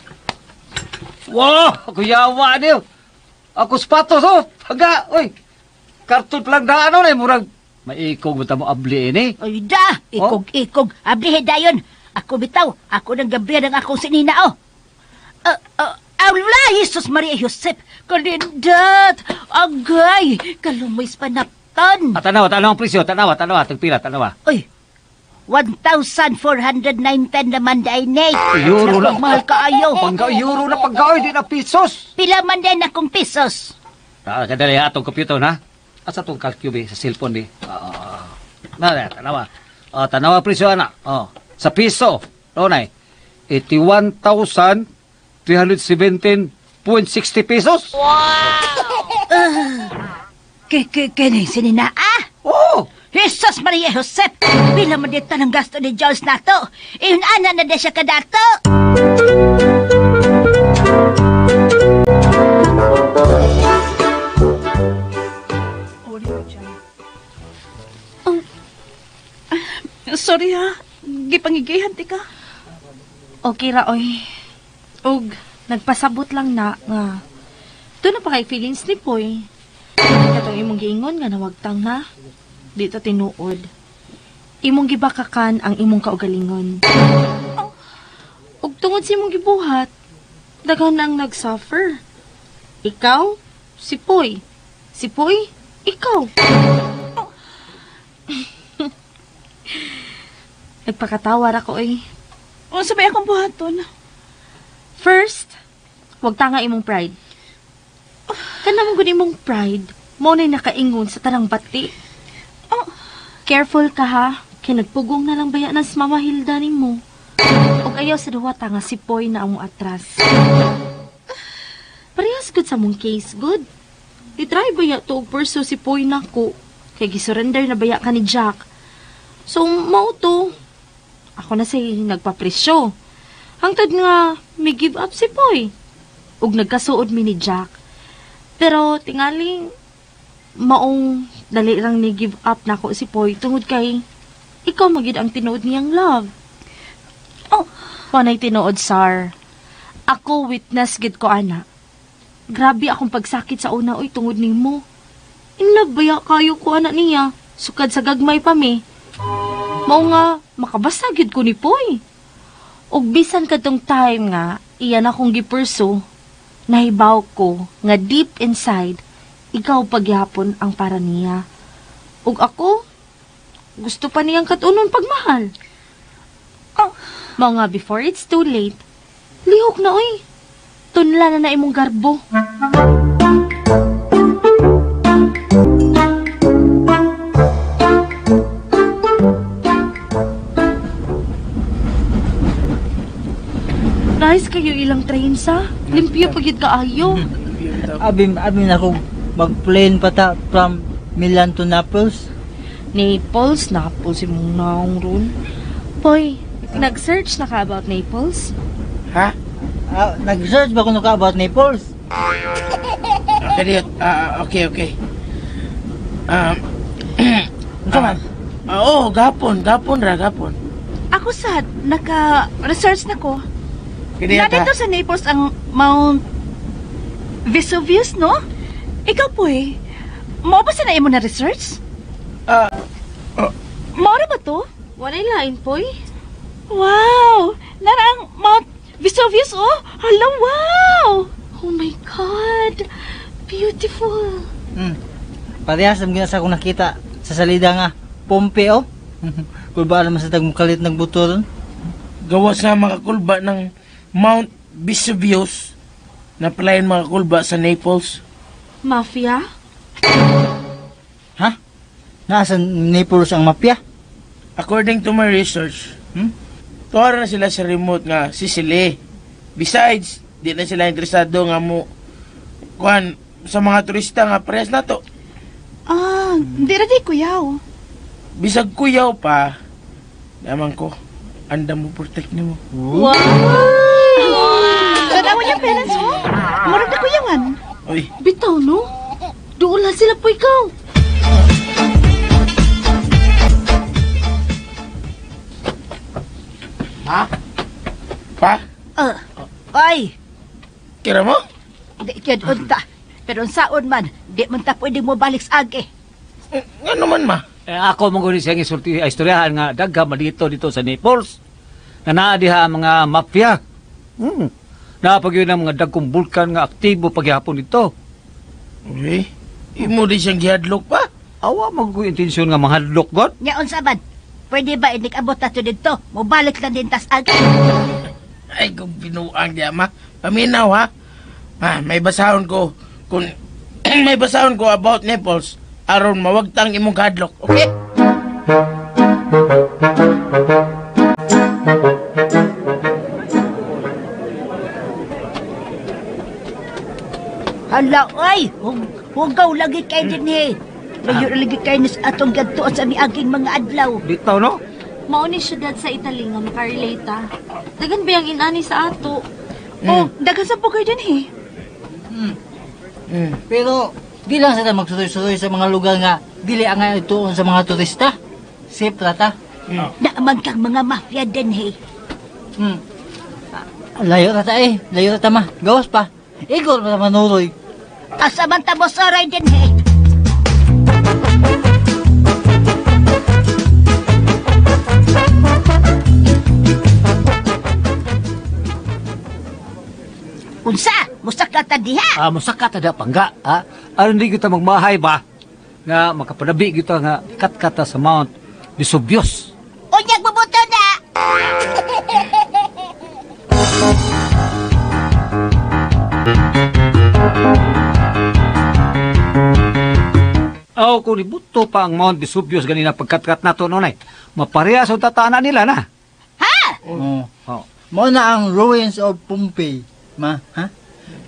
Wow! Kuyawa niyo! Ako sapatos, oh! Pangga! Uy! Karton pa lang daan noon ay, murag maikog mo ta mo abli ini. Uy da! Ikog, oh? Ikog. Ablihe dayon. Ako bitaw, ako nang gabi ang akong sinina, oh. Allah, Jesus Maria Josep, kalindat, agay, kalumoy panaptan. Ah, tanawa, tanawa ang presyo, tanawa, tanawa, tagpila, tanawa. Uy, 1,419 naman dahil, Nate. Euro na. Mahal kaayo. Pangka, euro na pangka, di na pesos. Pila man din akong pesos. Kadali, atong computer, na? Asa itong calcube, sa cellphone, di? Na, tanawa. Tanawa presyo, ana. Oh. Sa piso, Ronay, 81,317.60 pesos. Wow! Kini, sinina, ah? Oh! Jesus Maria Josep! Pila mo dito ng gasto ni Jones na to? Iyon, ana na di siya kadato! Sorry, ha? Gipangigihan ti ka. Okay ra, oy. Og, nagpasabot lang na nga. Doon na pa kay feelings ni Poy. Katong imong giingon nga nawagtang na. Dito tinuod. Imong gibakakan ang imong kaugalingon. Og tungod sa imong gibuhat, daghan ang nagsuffer. Ikaw, si Poy. Si Poy, ikaw. Nagpakatawar ako eh. Unsa may akong buhaton? First, wag tanga imong pride. Kana mong gud imong pride, Mao na'y nakaingon sa tanang bati. Oh, careful ka ha. Kay nagpugong na lang baya ng Mama Hilda nimo. Og ayaw sa duwata nga si Poy na ang atras. Parehas good sa mong case, good. I-try baya to og pursue si Poy nako. Kay gisurrender na baya ka ni Jack. So, mao to. Ako na say nagpapresyo. Hangtod nga, may give up si Poy. Ug nagkasuod mi ni Jack. Pero tingaling maong dali lang ni give up nako si Poy tungod kay ikaw magid ang tinuod niyang love. Oh, panay tinuod sar. Ako witness gid ko ana. Grabe akong pagsakit sa una oy tungod nimo. In love baya kayo ko ana niya. Sukad sa gagmay pa mi. Mao nga makabasa gid ko ni Poy. Og bisan kadtong time nga iyan akong gi-pursue, nahibaw ko nga deep inside ikaw pagyapon ang para niya. Ug ako gusto pa niyang katunon pagmahal. Oh, mao nga before it's too late, lihok na oy. Tunla na na imong garbo. Nice kayo ilang train sa. Limpyo pagid kaayo. Abim na kung mag-plane pa ta from Milan to Naples. Naples, Naples imong naong ron. Poy, nag-search na ka about Naples? Ha? Nag-search ba kuno ka about Naples? Okay, okay. Unsa man? Oo, gapon ra. Ako sad, naka-research na ko. Kaya Nandito sa Naples ang Mount Vesuvius, no? Ikaw po eh. Mao ba sa na imo na research? Mao ra ba to? Walay lain, Poy. Wow! Nara ang Mount Vesuvius, oh! Hala, wow! Oh my God! Beautiful! Parehas ang ginasa akong nakita sa salida nga Pompe, oh. Kulba naman sa tagmukalit ng buto ron. Gawas nga mga kulba ng Mount Vesuvius na palayan mga kulba sa Naples. Mafia? Ha? Nasa Naples ang mafia? According to my research, tuwara na sila sa remote nga Sicily. Besides, di na sila interesado nga mo kuan sa mga turista nga parehas na to. Ah, di ra di kuyaw. Bisag kuyaw pa, naman ko, andam mo protect nimo. Wow! Tanawa niya parents mo? Murag na kuyawan. Uy. Bitaw, no? Doon lang sila po ikaw. Ha? Pa? Ay! Kira mo? Di kyud unta. Pero unsaon man, di man ta pwede mo balik sa agi. Nga naman ma? Eh, ako mong guni siyang istoryahan nga dagha dito dito sa Naples. Na naa diha ang mga mafia. Naa pag yun ang mga dagkong bulkan nga aktibo paghihapon dito. Uy, imo di siyang gihadlok pa. Awa mo ko intensyon nga manghadlok god. Nya unsa man? Pwede ba inikabot na to dito? Mobalik lang din tas agi. Ay, kung binuang di ama. Paminaw ha. Ma, may basahon ko kung may basahon ko about Naples aron mawagtang imong kadlok, okay? Hala, oy! Hugaw lagi kay dinhi. Layo lagi kay nis atong gadtuon sa miaging mga adlaw. Bitaw, no? Mao ni syudad sa Italy nga makarelate ah. Dagan ba yung inani sa ato? Oh, dagan sa pugay dinhi. Pero di lang sa ta magsuroy-suroy sa mga lugar nga dili angay ituon sa mga turista. Safe ra ta. Naaman kang mga mafia dinhi. Layo ra ta eh. Layo ra ta ma. Gawas pa. Igor pa manuroy. Asa man ta mosoray dinhi. Unsa? Musaka ta diha? Musaka ta diha pangga, ha? Aron di kita magmahay ba? Nga makapanabi kita nga katkata sa Mount Vesuvius. Unyag bubuto na! Baw ko ni buto pa ang Mount Vesuvius ganina pagkatkat nato noon ay. Maparehas ang tatana nila na. Ha? Oh. Oh. Mao na ang ruins of Pompeii, ma, ha?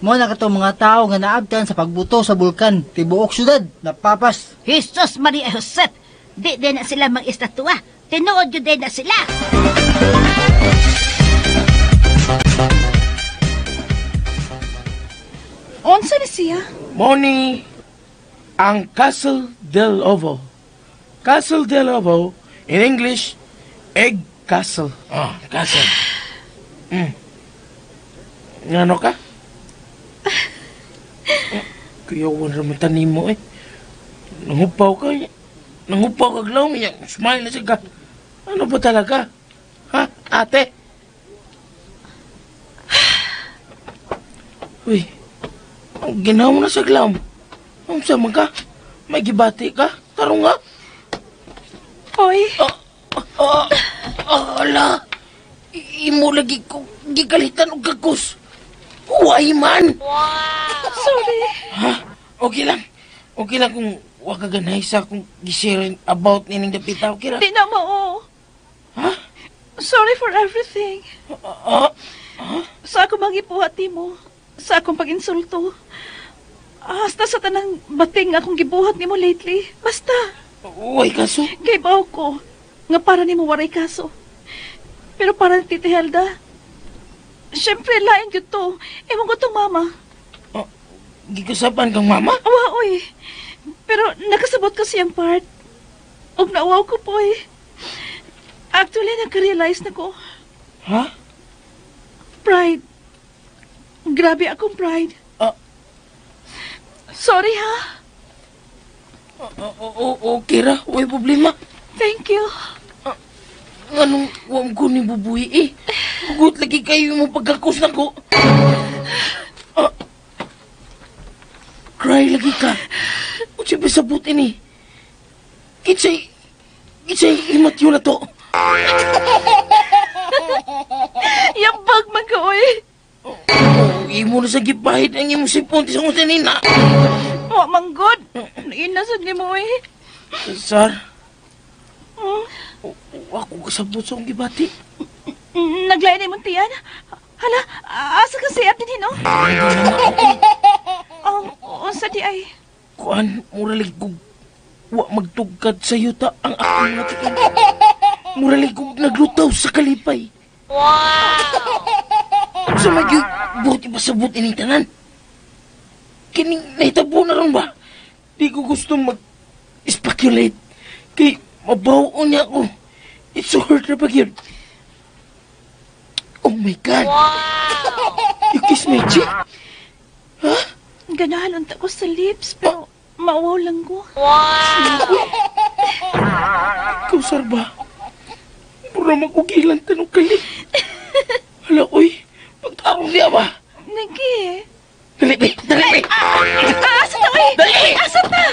Mao na katong mga tao nga naabtan sa pagbuto sa bulkan, tibuok syudad, napapas. Jesus Maria Josep, di din na sila mag-istatua. Tinuod yun din na sila. Unsa ni siya? Mao ni ang Castle del Ovo. Castle del Ovo, in English, Egg Castle. Oh, castle. Ngano ka? Kuya, wala naman tanim mo eh. Nangupaw ka. Nangupaw ka, Glaw. Smile na siya ka. Ano ba talaga? Ha, ate? Uy, ang ginawa mo na sa Glaw. Ang sama ka? May gibati ka? Tarong nga? Oy. Ala. Imo lagi ko gigalitan og gagos. Huway man. Wow. Sorry. Ha? Okay lang. Okay lang kung wa ka ganay sa akong gishare about nining dapita. Okay ra? Di na mao. Ha? Sorry for everything. Sa akong magipuhat nimo, sa akong pag-insulto. Hasta sa tanang bating akong gibuhat nimo lately. Basta. Uy, kaso? Kay baw ko, nga para nimo waray kaso. Pero para ni Tita Helda, siyempre, lain yun to. Ewan ko tong mama. Oh, gikasapan kang mama? Awa, oy. Pero nakasabot ko siyang part. Og nauwaw ko po eh. Actually, nagka-realize na ko. Ha? Pride. Grabe akong pride. Sorry, ha? Okay ra. Way problema. Thank you. Anong huwag ko ni Bubuy eh? Hugot lagi kayo mo pagkakos na ko. Cry lagi ka. Unsa ba sabot ini? Kitsay imatyo na to. Yambag man ka, oy. Imo na sa gipahid ang imong sipon sa unsa nina. Wa man good. Nainasad nimo, oy. Sar. Ako kasabot sa akong gibati. Naglain na imong tiyan. Hala, asa ka siya din, no? Oh, unsa di ay? Kuan, muralig kog wa magtugkad sa yuta ang akong mga tiyan. Muralig kog naglutaw sa kalipay. Wow! Sa magyud, buti ba sabot ining tanan? Kining nahitabo na ron ba? Di ko gusto mag-speculate. Kay mabaw niya ako. It's so hurt na pag yun. Oh my God! Wow! You kiss my cheek? Huh? Ganahan unta ko sa lips, pero mauwaw lang ko. Wow! Ikaw, sar ba? Puro magugilan tanong kali. Hala, uy. Pagtarong niya ba? Nagi. Dali, dali, dali! Asa ta, uy! Dali! Asa ta?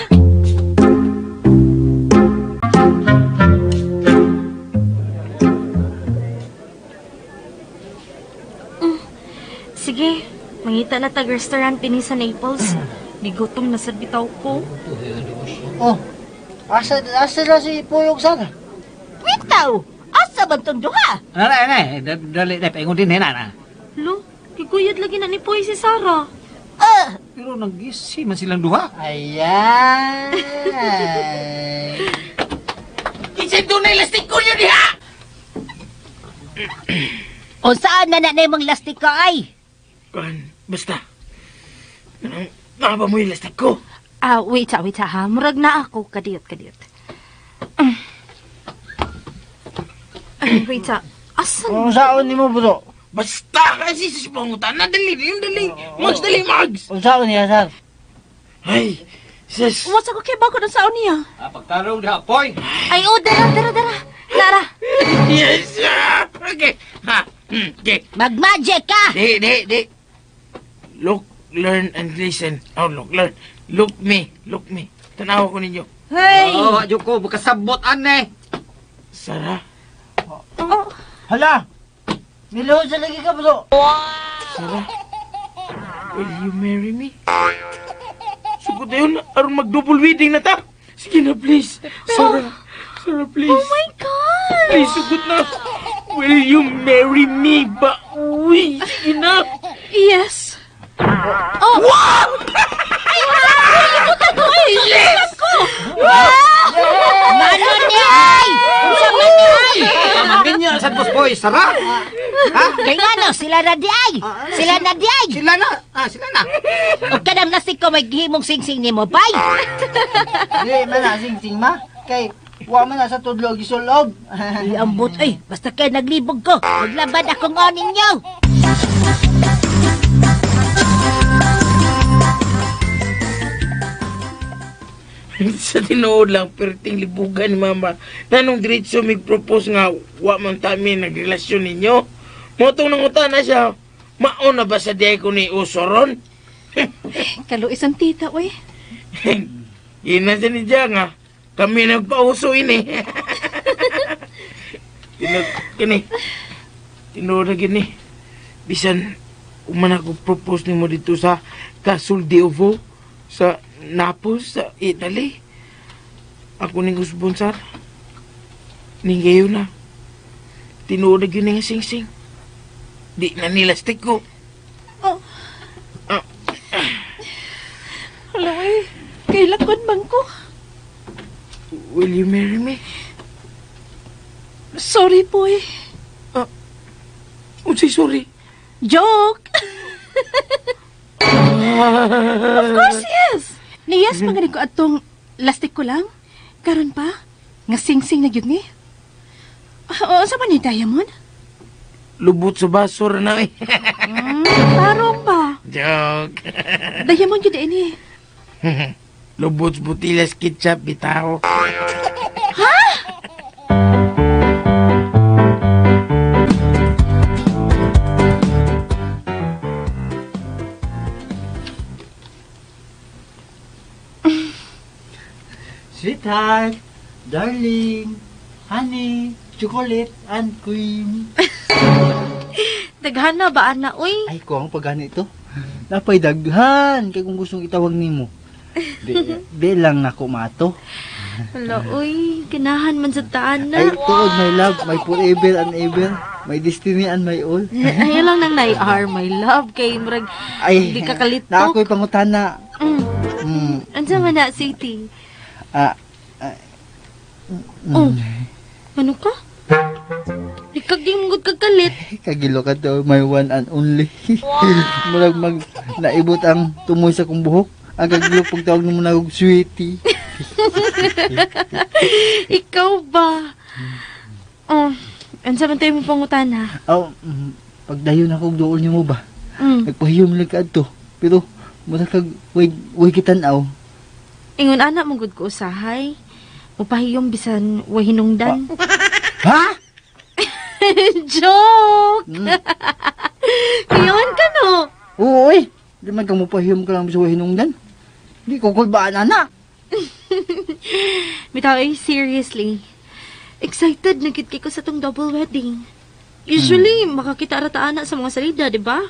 Sige, mangita na tag restaurant dinhi sa Naples. Gigutom na sad bitaw ko. Oh, asa na si Puyog sana? Bitaw! Asa man tong duha? Ana, dali, paingon din na. Lo, giguyod lagi na ni Poy si Sarah. Pero nag-isi man silang duha. Ayan. Kinsa dunay lastik ko niyo diha? O saan na na imong lastik ko ay? Kuan, basta. Naba mo yung lastik ko. Wait ha. Murag na ako. Kadiyot. Ay, wait ha. Asan? Kung saan ni mo, bro? Basta kasi sa pangutan na. Dali, dali. Mags, dali, Mags. Kung saan niya, sir? Ay, sis. Wasa ko kay bago ng saan niya. Pagtarong diha, Poy. Ay, oh, dara. Lara. Yes, sir. Okay. Ha. Okay. Mag-magic ka! Di. Look, learn, and listen. Oh, look, learn. Look me. Tanawa ko ninyo. Hey! Oh, adyo ko, makasabot, ane. Sarah. Oh. Hala! Niluhod sa lagi ka, bro. Wow! Sarah, will you marry me? Sugod na yun, aron mag-double wedding na ta. Sige na, please. Sarah, Sarah, please. Oh my God! Please, sugot na. Will you marry me ba? Uy, sige na. Yes. Oh! Wow! Ay, limutan ko! Ay, limutan ko! Mano ni ay! Unsa man ni ay? Maminya sa boss boy, Sarah. Ha? Kay ngano sila na di ay. Sila na di ay. Sila na. Ah, sila na. Ug kanang lasik ko may gihimong singsing nimo, bay. Di man na sing-sing ma. Kay wa man na sa tudlo gisulob. Ay, ambot ay, basta kay naglibog ko. Maglaban akong onin niyo. Sa tinuod lang, perting libugan ni mama. Nanong diretso mig-propose nga, wa man tami nagrelasyon ninyo. Motong nanguta na siya, mauna ba sa diay ko ni Usoron? Kaluis ang tita, uy. Ina siya ni Diya nga, kami nagpauso ini. Tinuod, kini. Tinuod na gini. Bisan, uman ako propose nimo dito sa Castle di Ovo, sa Naples, sa Italy. Ako ning usbon, sir. Ning gayo na. Tinuod na gyud ni nga sing-sing. Di na nila stick ko. Oh. Hala, uy. Kailakon bang ko? Will you marry me? Sorry, boy. Unsay sorry? Joke! Of course, yes! Ni-yes, man gani ko atong lastik ko lang. Karon pa, nga sing-sing na gyud ni. Ah, unsa man ni Diamond? Lubot sa basura na eh. Tarong pa. Joke. Diamond gyud ini. Lubot sa butilas ketchup bitaw. Ha? Sweetheart, darling, honey, chocolate, and cream. Daghan na ba, ana, uy? Ay, ko ang paggani ito. Napay daghan kay kung gustong itawag nimo. Di lang nako mato. Hala, uy, ganahan man sa taan na. Ay, tuod my love, my forever and ever, my destiny and my all. Ayaw lang nang nai-R, my love, kay murag, Ay, di ka kalitok. Na ako'y pangutana. Unsa man na, sweetie? Ah, Oh, ano ka? Di ka gimugod ka kalit. Kagilo ka to, my one and only. Murag mag naibot ang tumoy sa kong buhok. Ang kagilo pagtawag nimo na og sweetie. Ikaw ba? Oh, unsa man tayo mo pangutana? Oh, pagdayon ako og duol nimo ba? Nagpahiyom lang ka adto. Pero murag kag way kitan-aw. Ingon ana mo gud ko usahay. Mupahiyom bisan way hinungdan. Ha? Joke. Kuyawan ka no? Oo, oy. Di man ka mupahiyom ka lang sa way hinungdan. Di ko kulbaan ana. Bitaw, eh, seriously. Excited na gid kay ko sa tong double wedding. Usually, makakita ra ta ana sa mga salida, di ba?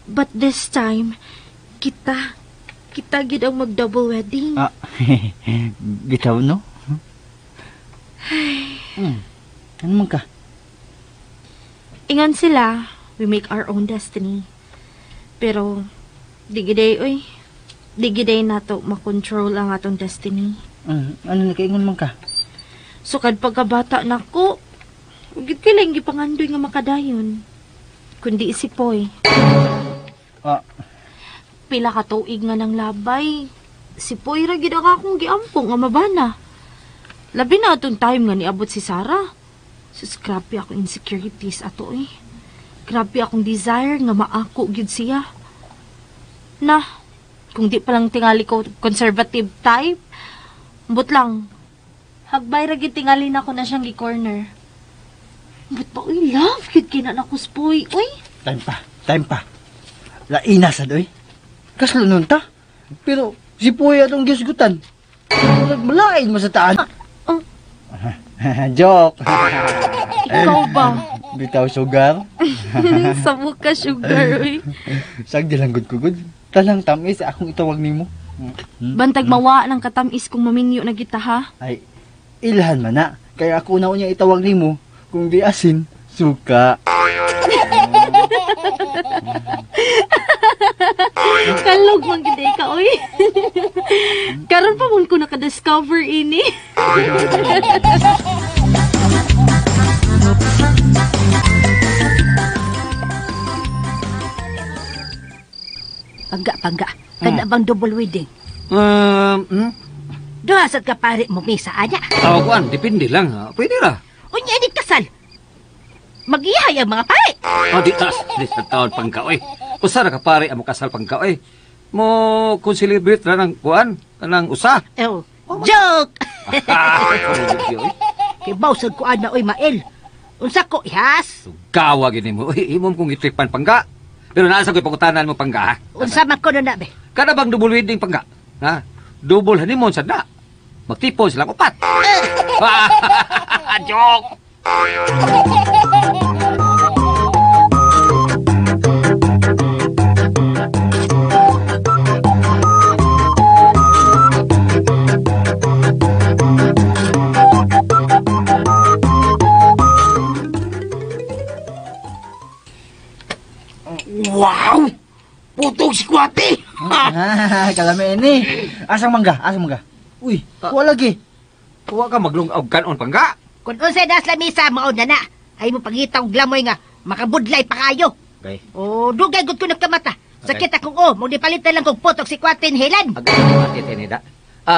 But this time, kita gid ang mag-double wedding. Ah, bitaw no? Ano man ka? Ingon sila, we make our own destiny. Pero, di giday, oy. Di giday nato makontrol ang atong destiny. Ano nakaingon man ka? Sukad pagkabata nako, gid kay lang gipangandoy nga makadayon. Kundi si Poy. Ah. Pila ka tuig nga nang labay. Si Poy ra gid ang akong giampong nga mabana. Labi na atong time nga niabot si Sarah. Sus, grabe akong insecurities ato eh. Grabe akong desire nga maako gyud siya. Na, kung di pa lang tingali ko conservative type, but lang, hagbay ra gyud tingali na ko na siyang gi-corner. But ba, uy, love, gyud kina na ko spoy, uy. Time pa. Laina sad, uy. Kaslo nun ta. Pero si Poy atong gisgutan. Nagmalain mo sa taan. Oh. Joke. Ikaw ba? Bitaw sugar. Sabog ka, sugar, uy. Sagdi lang gud ko gud. Tanang tamis akong itawag nimo. Bantag mawa ng katamis kung maminyo na kita ha. Ay, ilhan man na. Kaya ako na unya itawag nimo kung di asin, suka. Kalog man gid ka oy. Karon pa man ko naka-discover ini. Pangga, pangga. Kada bang double wedding? Duha sad ka pare mo misa anya. Aw kuan, depende lang ha. Pwede ra. Unya ini kasal. Magiyahay ang mga pare. Oh, di tas, di sa taon pangka oy. Usa ra ka pare ang kasal pangka oy. Mo kung celebrate ra ng kuan, kanang usa. Oh, joke. Kay bawsag ko ana oy Mael. Unsa ko ihas? Gawa gini mo. Oy, imong kong gitripan pangga. Pero naa sa ko'y pangutanan mo pangga ha. Unsa man ko na be? Kada bang double wedding pangga? Ha? Double honeymoon sad na. Magtipon silang upat. Joke. Wow! Putog si Kwate! Kalami ini. Asang mangga, asang mangga. Uy, wala lagi. Wa ka maglungag kanon pangga. Kung unsay das lamisa mao na na. Ay mo pangita og glamoy nga makabudlay pa kayo. Okay. Oh, dugay gud ko nagkamata. Sakit akong oh, mo palitan lang kog putok si Kwate hilan. Agay tinida.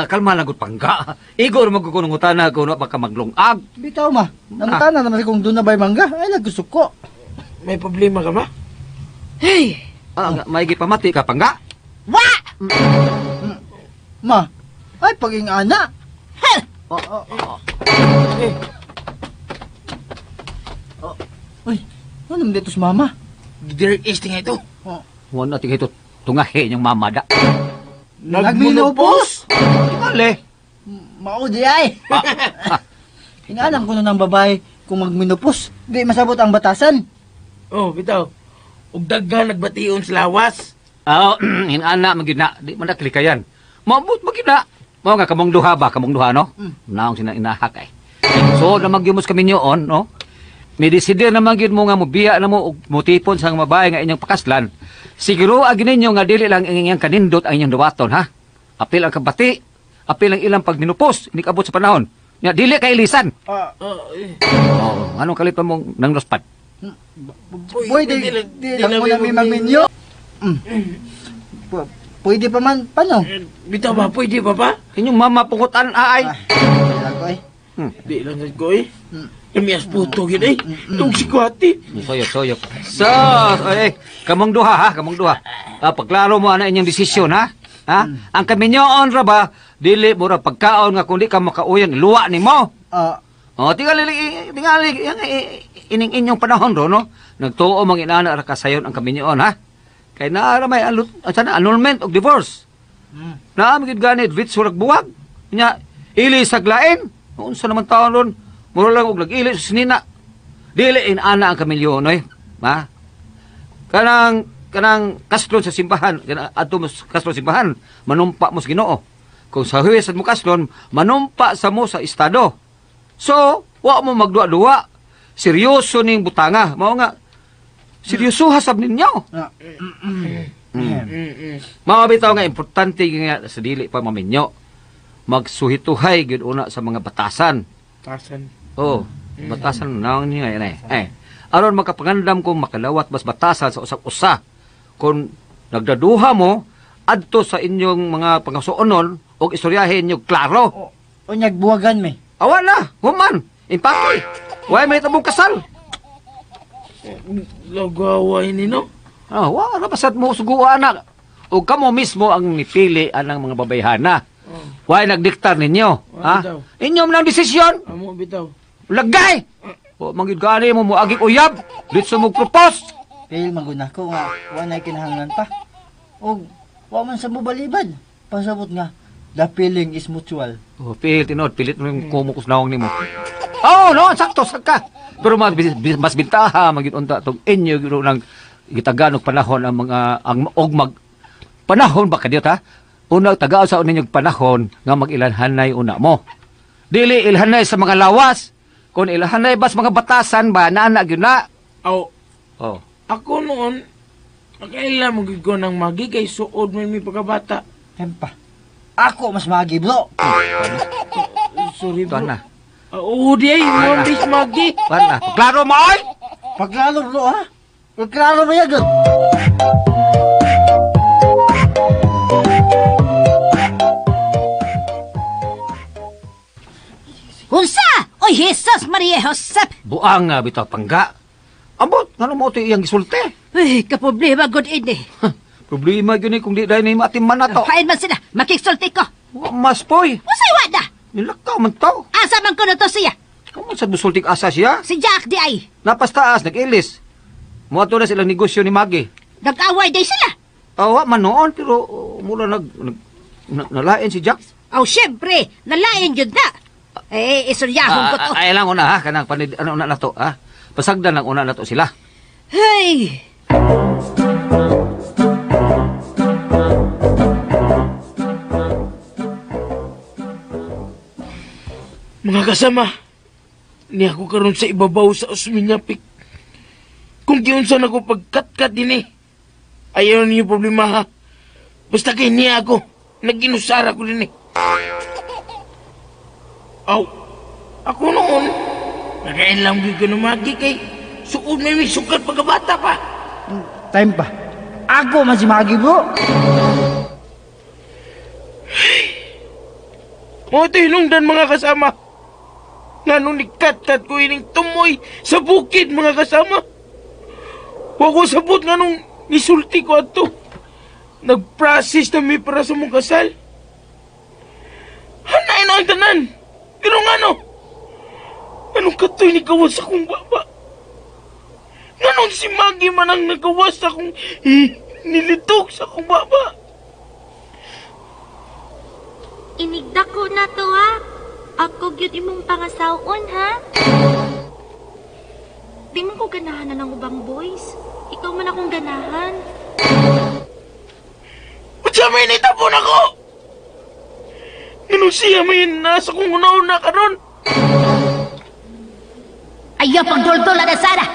Kalma lang gud pangga. Igor magkukunong utana ko no baka maglungag. Bitaw ma. Nangutana naman kung doon na ba'y mangga. Ay nagsuko. May problema ka ba? Hey. May gipamati ka pangga? Wa! Ma, ay paging ana. Ha! Eh. Uy, ano dito sa mama? There is tinga ito. Oh. Wala tinga ito tungahe niyang mama da. Nagminupos? Mali. Mao di ay. Inaalam ko na ng babae kung magminupos, di masabot ang batasan. Oh, bitaw. Ug daghan nagbation sa lawas. Ah, inana man gyud na, di man naklikayan. Maabot man gyud na. Mao nga kamong duha ba, kamong duha no? Naong sina inahak ay. So na magyumos kami niyoon, no? May desidir na man gyud mo nga mobiya na mo og motipon sa mga babae nga inyong pakaslan. Siguro agi ninyo nga dili lang ang inyong kanindot ang inyong duwaton, ha? Apil ang kabati, apil ang ilang pagminupos, inikabot sa panahon. Nya dili kay ilisan. Oh, anong kalit pa mong nang lospad? Boy, di lang mo na may magminyo. Pwede pa man, paano? Bitaw ba, pwede pa ba? Inyong mama pungutan, aay. Di lang sad ko eh. Namias puto yun eh. Itong si Kwati. Soyok, soyok. So, eh, kamong duha ha, kamong duha. Pagklaro mo ana inyong desisyon ha. Ha? Ang kaminyoon ra ba, dili mo ra pagkaon nga kung di ka makauyon, luwa ni mo. Oh, tingali ining inyong panahon ro no. Nagtuo mang inana ra kasayon ang kaminyoon ha. Kay naa ra may annulment og divorce. Naa man gid gani vitso rag buwag. Nya ili saglain. Unsa naman taon ron? Mura lang og nag-ili sa sinina. Dili inana ang kaminyoon oy. Ha? Kanang kaslon sa simbahan, adto mo kaslon sa simbahan, manumpa mo sa Ginoo. Kung sa huwes mo kaslon, manumpa sa mo sa estado. So, wa mo magduwa-duwa. Seryoso ning butanga. Mao nga, seryoso hasab ninyo. Mao bitaw nga importante nga sa dili pa maminyo. Magsuhituhay gyud una sa mga batasan. Batasan. Oh, batasan naong niya eh. Eh, aron makapangandam kung makalawat mas batasan sa usag-usa. Kung nagdaduha mo adto sa inyong mga pangasuonon og istoryahin ninyo klaro. Unyag buwagan me. Awa na, human, impake. Way may tabong kasal. Lagawa ini no. Ah, wa ra pasad mo suguan na. Og kamo mismo ang nipili anang mga babayhana. Way nagdiktar ninyo, ha? Inyo man ang desisyon. Amo bitaw. Lagay. O mangyud gani mo moagi uyab, ditso mo propose. Fail maguna ko nga wa nay kinahanglan pa. Og wa man sa mo balibad. Pasabot nga the feeling is mutual. Oh, pilit tinod, pilit mo yung kumukos naong nimo. Oh, no, sakto sakka. Pero mas bintaha magyud unta tong inyo gyud nang gitagan og panahon ang mga ang og mag panahon ba kadiyot ha? Una tagaan sa ninyong panahon nga mag-ilanhanay una mo. Dili ilhanay sa mga lawas. Kung ilhanay ba sa mga batasan ba, naana gyud na. Aw. Oh. Ako noon, nakaila mo gyud ko ng Magi kay suod man mi pagkabata. Tempa. Ako mas Magi, bro. Sorry, bro. Tuan na. Oo, di ay, mo bis Magi. Tuan na. Klaro mo, oy! Pagklaro, bro, ha? Pagklaro mo yan, Unsa? Oy, Jesus Maria Josep! Buang nga bitaw pangga. Ambot, ngano mo ito iyang gisulti? Uy, kaproblema gud ini. Problema gyud ni kung di dahil ni matiman na to. Hain man sila, makiksulti ko. Wa mas poy. Unsay wa na? Nilakaw man to. Asa man ko na to siya? Kamu sa musultik asa siya? Si Jack di ay. Napastaas, nag-ilis. Muadto na silang negosyo ni Maggie. Nag-away day sila. Awa man noon, pero mula nalain si Jack. Aw, syempre, nalain yun na. Eh, isuryahon ko to. Ay lang una ha, kanang panid, ano una na to ha. Pasagdan lang una na to sila. Hey! Mga kasama, niya ako karon sa ibabaw sa Osmeña Peak. Kung giunsa na ko pagkatkat din eh. Ayaw ninyo problema ha. Basta kay niya ako, naginusara ko din eh. Aw, ako noon, nagailam gyud ko ng Magi kay suod may sukat pagkabata pa. Time pa. Ako man si Magi, bro. Mo ito hinungdan mga kasama. Nga nung nagkat-kat ko ining tumoy sa bukid mga kasama. Wa ko sabot nga nung nisulti ko ato. Nag-process na mi para sa mong kasal. Hanay na ang tanan. Pero nga no, anong katoy ni gawas akong baba? Nga nung si Maggie man ang nagawas akong nilitok sa akong baba? Inigdako na to ha. Ako gyud imong pangasaon ha. Di man ko ganahan na ng ubang boys. Ikaw man akong ganahan. Unsa may nitapon ako? Nganong siya may nasa kong una-una karon? Ayaw pagduldul na sana.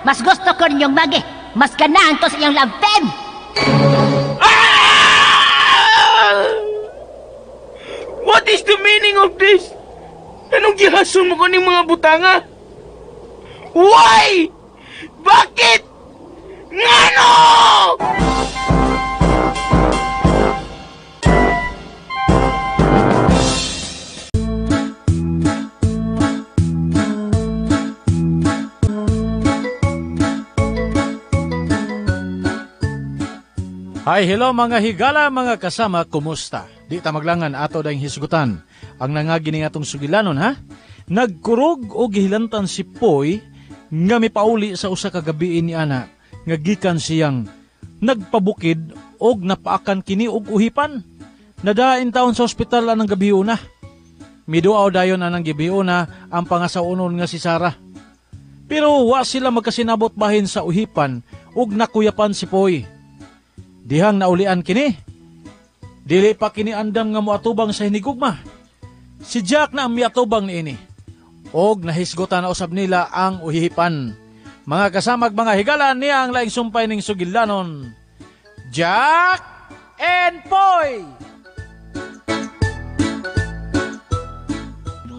Mas gusto ko ninyong Magi. Mas ganahan ko sa iyong love team. Ah! What is the meaning of this? Anong gihason mo ko ning mga butanga? Why? Bakit? Ngano? Hi, hello mga higala, mga kasama, kumusta? Di ta maglangan ato dayong hisgutan. Ang nangagi ni atong sugilanon ha? Nagkurog o gihilantan si Poy nga mipauli sa usa ka gabi ni ana nga gikan siyang nagpabukid og napaakan kini og uhipan. Nadain taon sa ospital anang gabi una. Miduaw dayon anang gabi una ang pangasaunon nga si Sarah. Pero wa sila magkasinabot bahin sa uhipan og nakuyapan si Poy. Dihang naulian kini. Dili pa kini andam nga moatubang sa hinigugma. Si Jack na ang miatubang niini. Og nahisgutan na usab nila ang uhihipan. Mga kasamag mga higala niya ang laing sumpay ning sugilanon. Jack and Poy!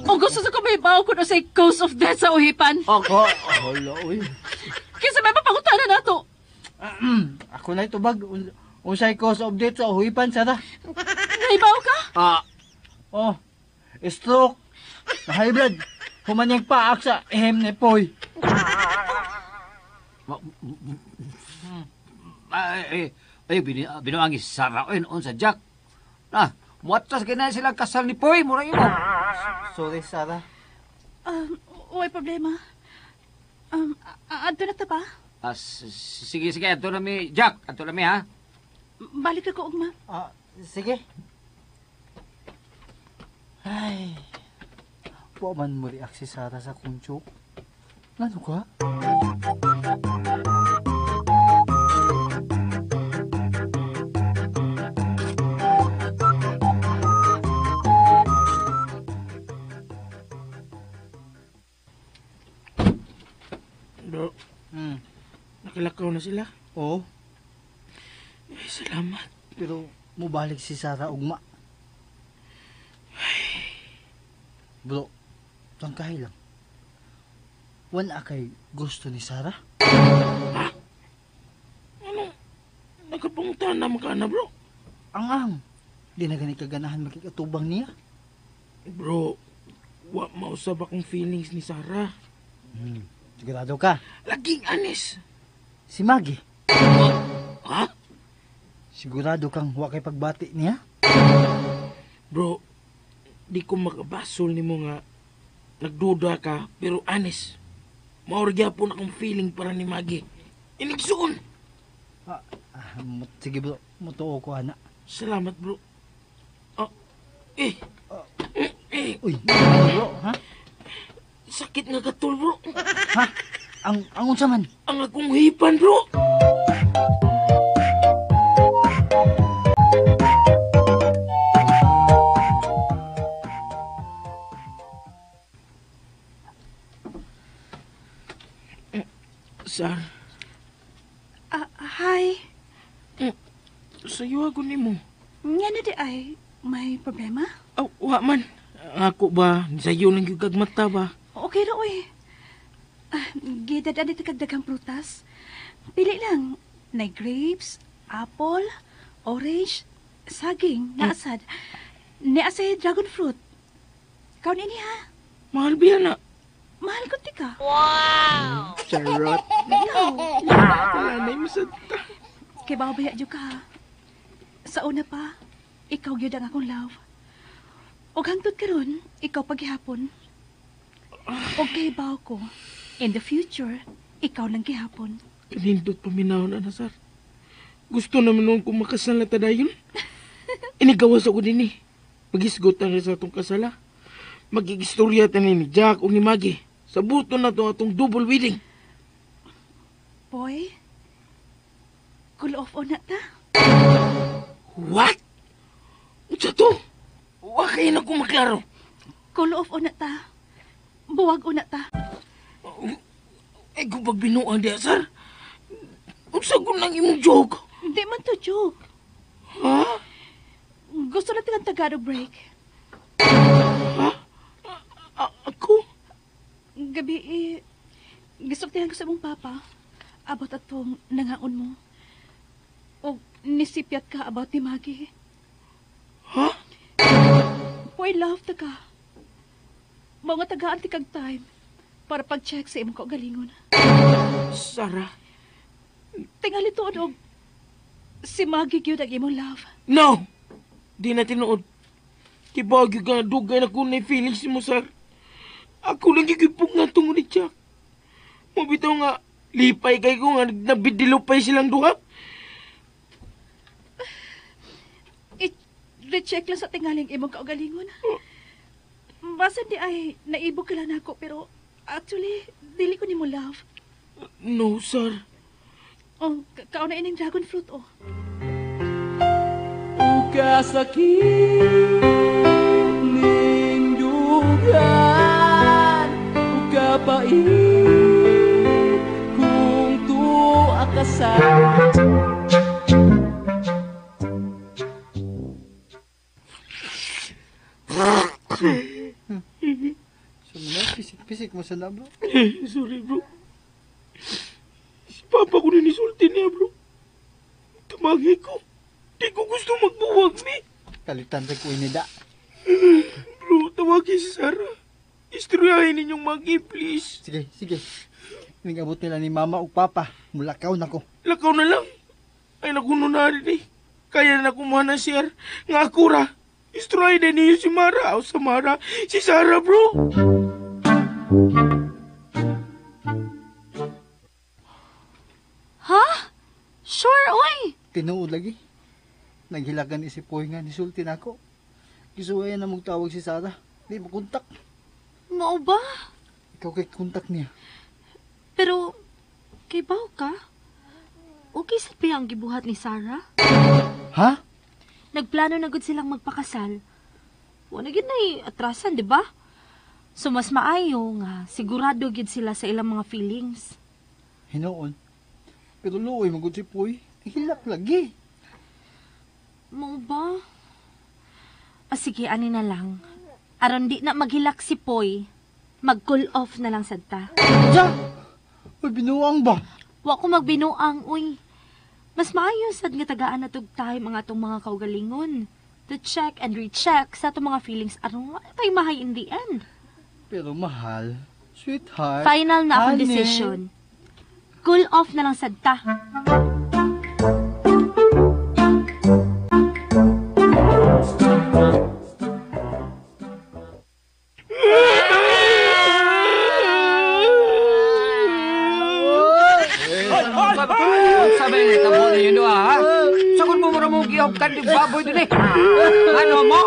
O gusto sa kumibaw ko na sa cause of death sa uhipan. Ako, hala, uy. Kaysa may mapangutana na to. Ako na itubag. Unsay cause of death sa uhipan, Sarah? Naibaw ka? Oh, stroke. Na high blood. Humanyang paak sa ehem ni Poy. Ay, binuangi si Sarah. Oy, noon sa Jack. Na, muatras kay na silang kasal ni Poy. Mura imo. Sorry, Sarah. Way problema. Adto na ta ba? Sige, sige. Adto na mi, Jack. Adto na mi, ha? Balik ako, ugma. Sige. Ay, wa man mo react si Sarah sa kuncho. Ngano ka? Bro, nakalakaw na sila. Oo. Ay, salamat. Pero mubalik si Sarah ugma. Bro, tangkahi lang. Wala kay gusto ni Sarah? Ha? Ano? Nagkapunta na ka na, bro? Ang. Di na gani kaganahan makikatubang niya. Bro, wa mausab akong feelings ni Sarah. Sigurado ka? Laging anis. Si Maggie. Ha? Sigurado kang wa kay pagbati niya? Bro, di ko makabasol nimo nga nagduda ka, pero anis. Maor gyapon akong feeling para ni Maggie. Inigsuon. Sige bro, mutuo ko ana. Salamat bro. Uy, ano bro, ha? Sakit nga katol bro. Ha? Ang unsa man? Ang akong hipan bro. Sar. Hi. Sayo ako nimo. Nga na di ay, may problema? Oh, wa man. Ako ba, sayo lang yung kagmata ba? Okay ra, oy. Gidad-ad dito kagdagang prutas. Pili lang. Nay grapes, apple, orange, saging, naasad. Niasay dragon fruit. Kaon ini ha? Mahal biya na. Mahal ko tika. Wow! Charot. No. Wala na yung masanta. Kay babaya dyo ka. Sa una pa, ikaw gyud ang akong love. Og hangtod karon, ikaw paghihapon. Og kahibaw ko, in the future, ikaw lang gihapon. Kanindot paminaw na, Sar. Gusto naman noon kung makasal na tadayon. Inigawas ako din eh. Magisgot na sa atong kasala. Magigistorya tanin ni Jack o ni Maggie. Sa buto na to atong double wedding. Boy, cool off on na ta. What? Unsa to? Wa kayo na kung maklaro. Cool off on na ta. Buwag on na ta. Ay, kung pagbinuang diya, sir. Unsa ko nang imong joke? Hindi man to joke. Ha? Gusto natin ang Tagalog break. Ha? Ako? Gabi eh, gisultihan ko sa imong papa about atong nangaon mo. O nisipyat ka about ni Maggie. Ha? Boy, love ta ka. Mao nga tagaan ti kag time para pag-check sa imong kaugalingon. Sarah. Tingali tuod og si Maggie gyud ang imong love. No! Di na tinuod. Kibagyo ka dugay na kunay feelings mo, sir. Ako lang gigipog nga tungo ni Jack. Mabitaw nga, lipay kay ko nga, nabidilupay silang duha. I-recheck lang sa tingaling imong kaugalingon. Basta di ay naibog ka lang ako, pero actually, dili ko nimo love. No, sir. Oh, kaon na ining dragon fruit, oh. Ukasakit ning dugan, ukapait kung tuwa ka sa. Pisik-pisik mo sa na, bro. Sorry, bro. Si Papa ko na nisulti niya, bro. Tumagi ko. Di ko gusto magbuwag ni. Kalitan sa kuinida. Bro, tawagin si Sarah. Istoryahin ninyong Maggie, please. Sige, sige. Ningabot nila ni Mama o Papa. Mulakaw na ko. Lakaw na lang. Ay, nakuno na rin eh. Kaya na kumuha na siya. Nga akura. Istoryahin na niyo si Mara. O sa Mara, si Sarah, bro. Ha? Sure, oy! Tinuod lagi. Naghilagan ni si Poy nga nisulti na ako. Gisuwayan na magtawag si Sarah. Di mo kontak. Mao ba? Ikaw kay kontak niya. Pero, kay baw ka? Okay sa pa ang gibuhat ni Sarah? Ha? Nagplano na gud silang magpakasal. Wala gid nay atrasan, di ba? So mas maayo nga sigurado gid sila sa ilang mga feelings. Hinuon. Pero luoy magud si Puy. Hilak lagi. Mo ba? Ah, sige, ani na lang. Aron di na maghilak si Poy, mag-cool off na lang sad ta. Sa? Uy, binuang ba? Wa ko magbinuang, uy. Mas maayo sad nga tagaan na tug time ang atong mga kaugalingon. To check and recheck sa atong mga feelings aron wa tay mahay in the end. Pero mahal, sweetheart. Final na akong honey. decision. Cool off na lang sad ta. Sabi ni tabo na yun doa, ha? Sagot mo muna mong gihog kandig baboy din eh. Ano mo?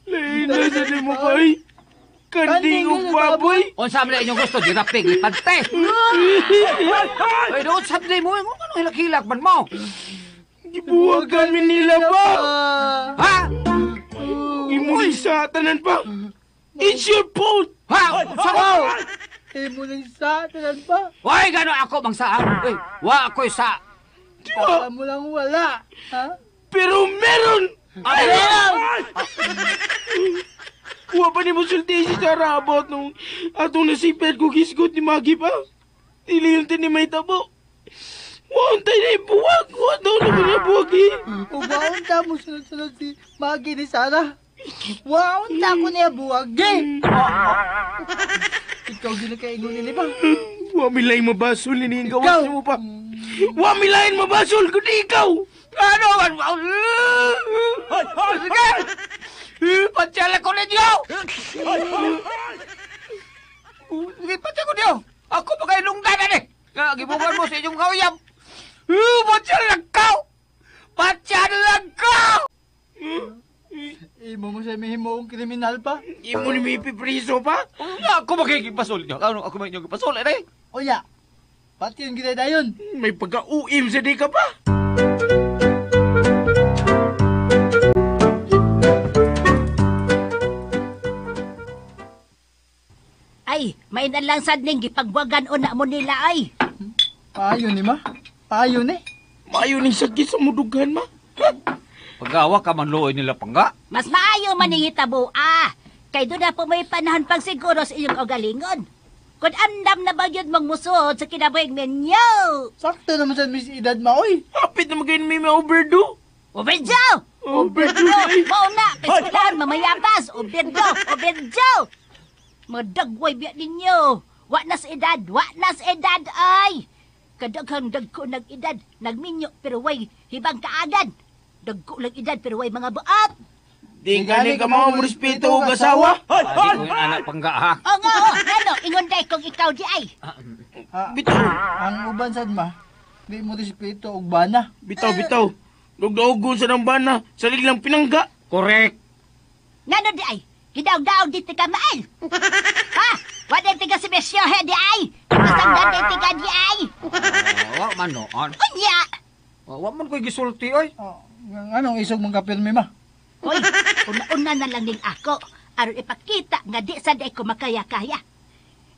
Lain na sa di mo kay. Kanding ug baboy. Unsa man inyong gusto, di rapig, lipante. Ay, doon sabi mo, anong hilak-hilak man mo? Gibuwagan mi nila ba? Ha? Imuli sa tanan pa. It's your fault. Ha? Sagot! Imo lang sa tanan pa. Uy, gano'n ako bang saan? Uy, wa ako'y sa... Wala mo lang wala. Ha? Pero meron! Ay! Wa pa ni mo sulti si Sarah about nung atong nasipet ko gisgot ni Maggie pa. Dili yun ni may tabo. Wa tayo na ibuwag. Wa daw na na buwag eh. Uwaon ta mo sunod-sunod si Maggie ni Sarah. Waon ta ko niya buwag eh. Ikaw ginakaingon nila ba? Wa milay mabasol ni ang gawas mo pa. Wa milay mabasol kundi ikaw. Ano? Sige! Patsala ko ninyo! Sige, patsala ko ninyo! Ako pa kayo lungganan eh! Gibukan mo sa inyong kauyam! Patsala ka! Patsala ka! Imo mo siya mihimuong kriminal pa. Imo ni may pipriso pa? Ako makikipasol niyo. Ano ako may inyong ipasol eh? Oya, pati yun gina dayon. May pagka-uim sa di ka pa. Ay, may lang sad ning gipagwagan una mo nila ay. Payo ni ma. Payo ni. Maayo ning sakit sa mudugan ma. Pagawa ka man luoy nila pangga. Mas maayo man ning hitabo ah. Kay doon na po may panahon pang siguro sa inyong kaugalingon. Kung andam na ba yun mong musuod sa kinabuhing minyo? Sakto naman sa mis edad ma oy. Hapit na magayon may ma-overdo. Overdo! Overdo! Mao na, kay mamayabas. Overdo! Overdo! Madagway biya ninyo. Wa na sa edad, wa na sa edad ay. Kadaghang dagko nag-edad, nagminyo pero way hibang kaagan. Dagko lang edad pero way mga buat. Di gani ka mga respeto og asawa. Di ko yung anak pangga ha. O nga o, ano, ingon day kung ikaw di ay. Bitaw. Ang uban sad ma, di mo respeto og bana. Bitaw, bitaw. Dugdaugon sa nang bana, sarili lang pinangga. Correct. Ngano di ay? Hidaog-daog di ka maal. Ha? Wa day tiga si Mesyo he di ay. Pasanggan day tiga di ay. Wa man noon. Unya. Wa man ko'y gisulti oy. Anong isog mong kapirmi ma? Hoy, una-una na lang ning ako aron ipakita nga di sad ay ko makaya-kaya.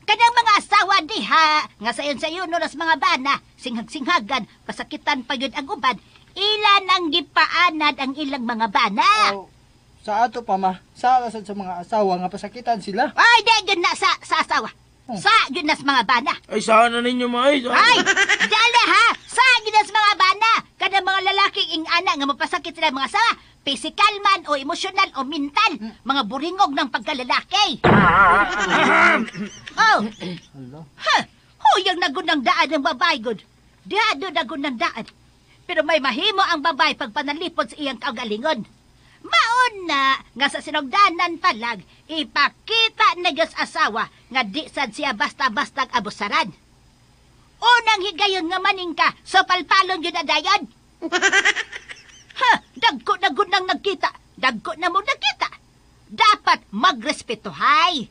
Kanang mga asawa diha nga sayon-sayon no las mga bana, singhag-singhagan, pasakitan pa yun ang uban, ila nang gipaanad ang ilang mga bana. Oh, sa ato pa ma, sa sad sa mga asawa nga pasakitan sila. Ay, di yun na sa asawa. Sa yun na sa mga bana. Ay, saan na ninyo ma? Ay, ay dala ha! Sa yun na sa mga bana. Kanang mga lalaking ing-ana nga mapasakit sila mga asawa. Physical man o emosyonal o mental, mga buringog ng pagkalalaki. Oh. Ha, huyang nagunang daan ng babae, god. Diha doon nagunang daan. Pero may mahimo ang babae pag panalipod sa iyang kaugalingon. Maon na nga sa sinugdanan palag, ipakita na Diyos asawa nga di sad siya basta-bastang abusaran. Unang higayon nga maning ka, so palpalon yun adayon. Ha! Dagko na gunang nagkita. Dagko na mo nagkita. Dapat magrespetuhay.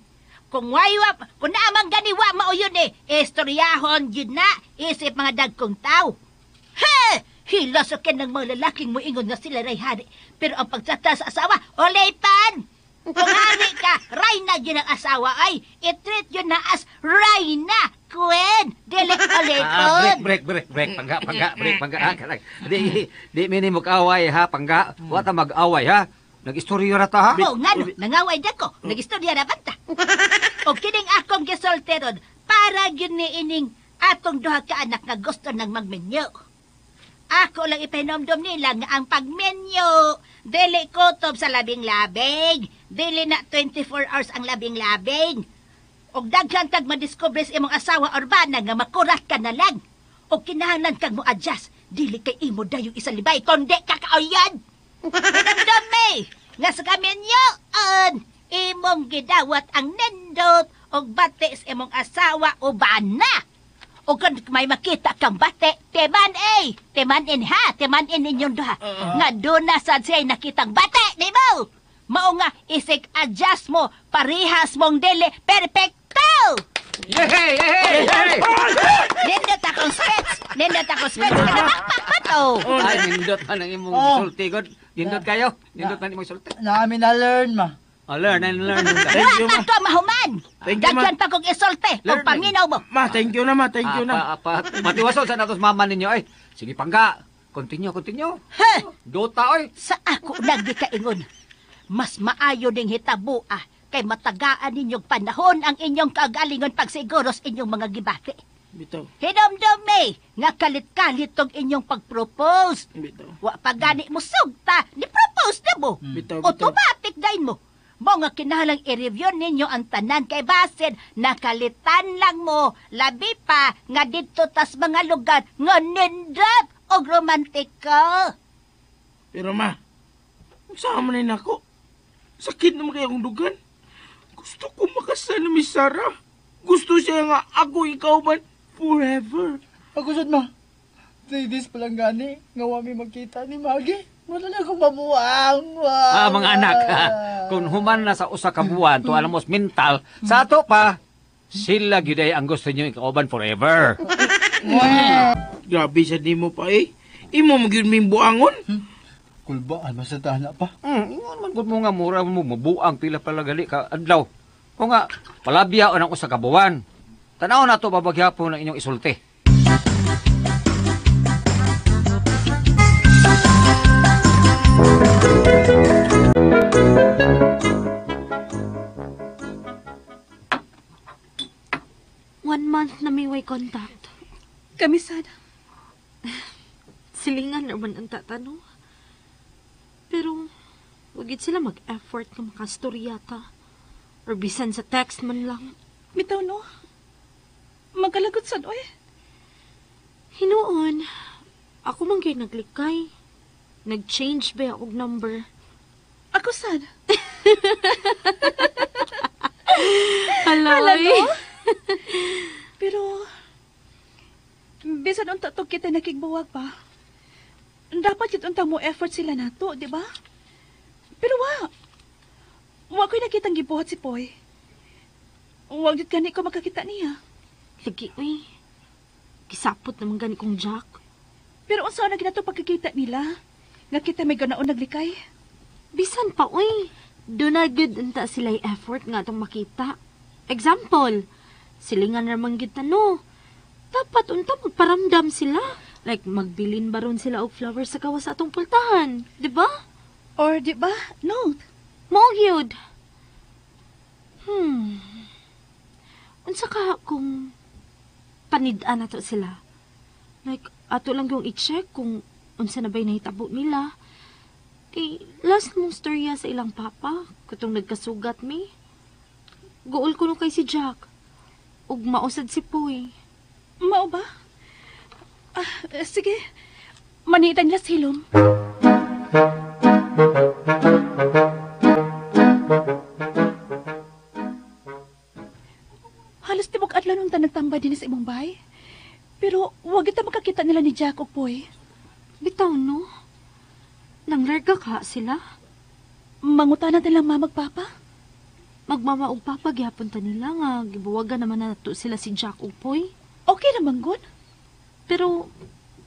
Kung waywa, kung naamang ganiwa mao yun eh, istoryahon yun na, isip mga dagkong tao. Ha! Hilasokin ng mga lalaking muingon nga sila ray hari. Pero ang pagtrata sa asawa, olay pan! Kung hari ka, ray na yun ang asawa ay, itreat yun na as ray na. queen. Dili Ah, uliton. break, break, break, break. Pangga, pangga, break, pangga. Ah, kanang. Di, di mini mag-away, ha, pangga. Wa ta mag-away, ha. Nag-istorya ra ta, ha? Oh, ngano, nangaway da ko. Nagistorya ra banta. O kining akong gisulti ron, para gyud ni ining atong duha ka anak nga gusto nang magmenyo. Ako lang ipahinomdom nila nga ang pagmenyo dili kutob sa labing-labing. Dili na 24 hours ang labing-labing. Og daghan kag madiskubre sa imong asawa or bana nga makurat ka na lang. Og kinahanglan kag mo-adjust. Dili kay imo dayong isalibay kundi kakauyan. Hinumdumi nga sa kamenyoon imong gidawat ang nindot og bati sa imong asawa o bana. O kung may makita kang bati, timan eh! Timanin ha! Timanin ninyong duha. Nga doon na sad siya'y nakitang bati, di mo? Mao nga, isig adjust mo, parihas mong dili, perfecto! Yehey! Yehey! Yehey! Nindot akong speech! Nindot akong speech! Kanabakpak ba to? Ay, nindot man ang imong sulti, god. Nindot kayo. Nindot man imong sulti. Namin na-learn, ma. Oh, learn and learn. Thank you, Wala ma. pa ko mahuman! Thank you, ma. Daghan pa kong isulti, kung Learn. paminaw mo. Ma, thank you na, ma. Thank you na. Pa, pa, patiwason sa natos mama ninyo, ay. Sige, pangga. Continue, continue. Ha? Dota, oy. Sa ako lagi kaingon, mas maayo ning hitabua kay matagaan ninyong panahon ang inyong kagalingon pagsiguro sa inyong mga gibati. Bitaw. Hinomdumi nga kalit-kalit tong inyong pag-propose. Bitaw. Wa pa gani mo sugta, ni propose na mo. Bitaw, bitaw. Automatic dayon mo. Mo nga kinahanglang i-review ninyo ang tanan kay basin nakalitan lang mo labi pa nga didto tas mga lugar nga nindot og romantiko. Pero ma, saan man ako? Sakit naman kaya akong dugan. Gusto ko makasal ni Miss Sarah. Gusto siya nga ako ikaw man forever. Ako sad, ma. 3 days pa lang gani, nga wa mi magkita ni Maggie. Wala na akong mabuang. Ah, mga anak, ha? Kung human na sa usa ka buwan, to alam mo, mental, sa ato pa, sila gyud ay ang gusto niyo ikauban forever. Grabe sa di mo pa eh. Imo mo gyud ming buangon. Kulbaan, basta tana pa. Ingon man gud mo nga mura mo mabuang pila pala gali ka adlaw. O nga, palabya ang usa ka buwan. Tanaw na to babagyapon ang inyong isulti. One month na may way contact. Kami sad. Silingan naman ang tatano. Pero, wag yun sila mag-effort na makastorya ta. Or bisan sa text man lang. Bitaw no. Magkalagot sad oy. Hinuon, ako man kayo naglikay. Nag-change ba og number? Ako sad. Hala, Hala, oy. no? Pero, bisan unta to kita nakigbuwag pa. Dapat yun unta mo effort sila nato, di ba? Pero wa. Wa ko'y nakitang gibuhat si Poy. Wa gyud gani ko makakita niya. Lagi, uy. Kisapot naman gani kong Jack. Pero unsa na ginato pagkikita nila? Nga kita may ganaon naglikay. Bisan pa, uy. Doon na good unta sila effort nga itong makita. Example, silingan ramang gid no. Dapat unta magparamdam sila. Like, magbilin ba ron sila og flowers sa gawas sa atong pultahan? Di ba? Or di ba? No. Mao gyud. Unsa ka kung panid-an nato sila? Like, ato lang yung i-check kung unsa na ba'y nahitabo nila. Kay, last mong storya sa ilang papa, katong nagkasugat mi. Guol ko no kay si Jack. Ug mausad si Puy. Mao ba? Sige. Manitan nila silom. Halos tibok adlaw nung nagtambay din sa imong bahay. Pero wag kita makakita nila ni Jack o Poy. Bitaw no? Nanglarga ka sila? Mangutana nilang mama ug papa. Magmama og papa gyapon ta nila nga gibuwagan naman nato sila si Jack ug Poy. Okay naman gun. Pero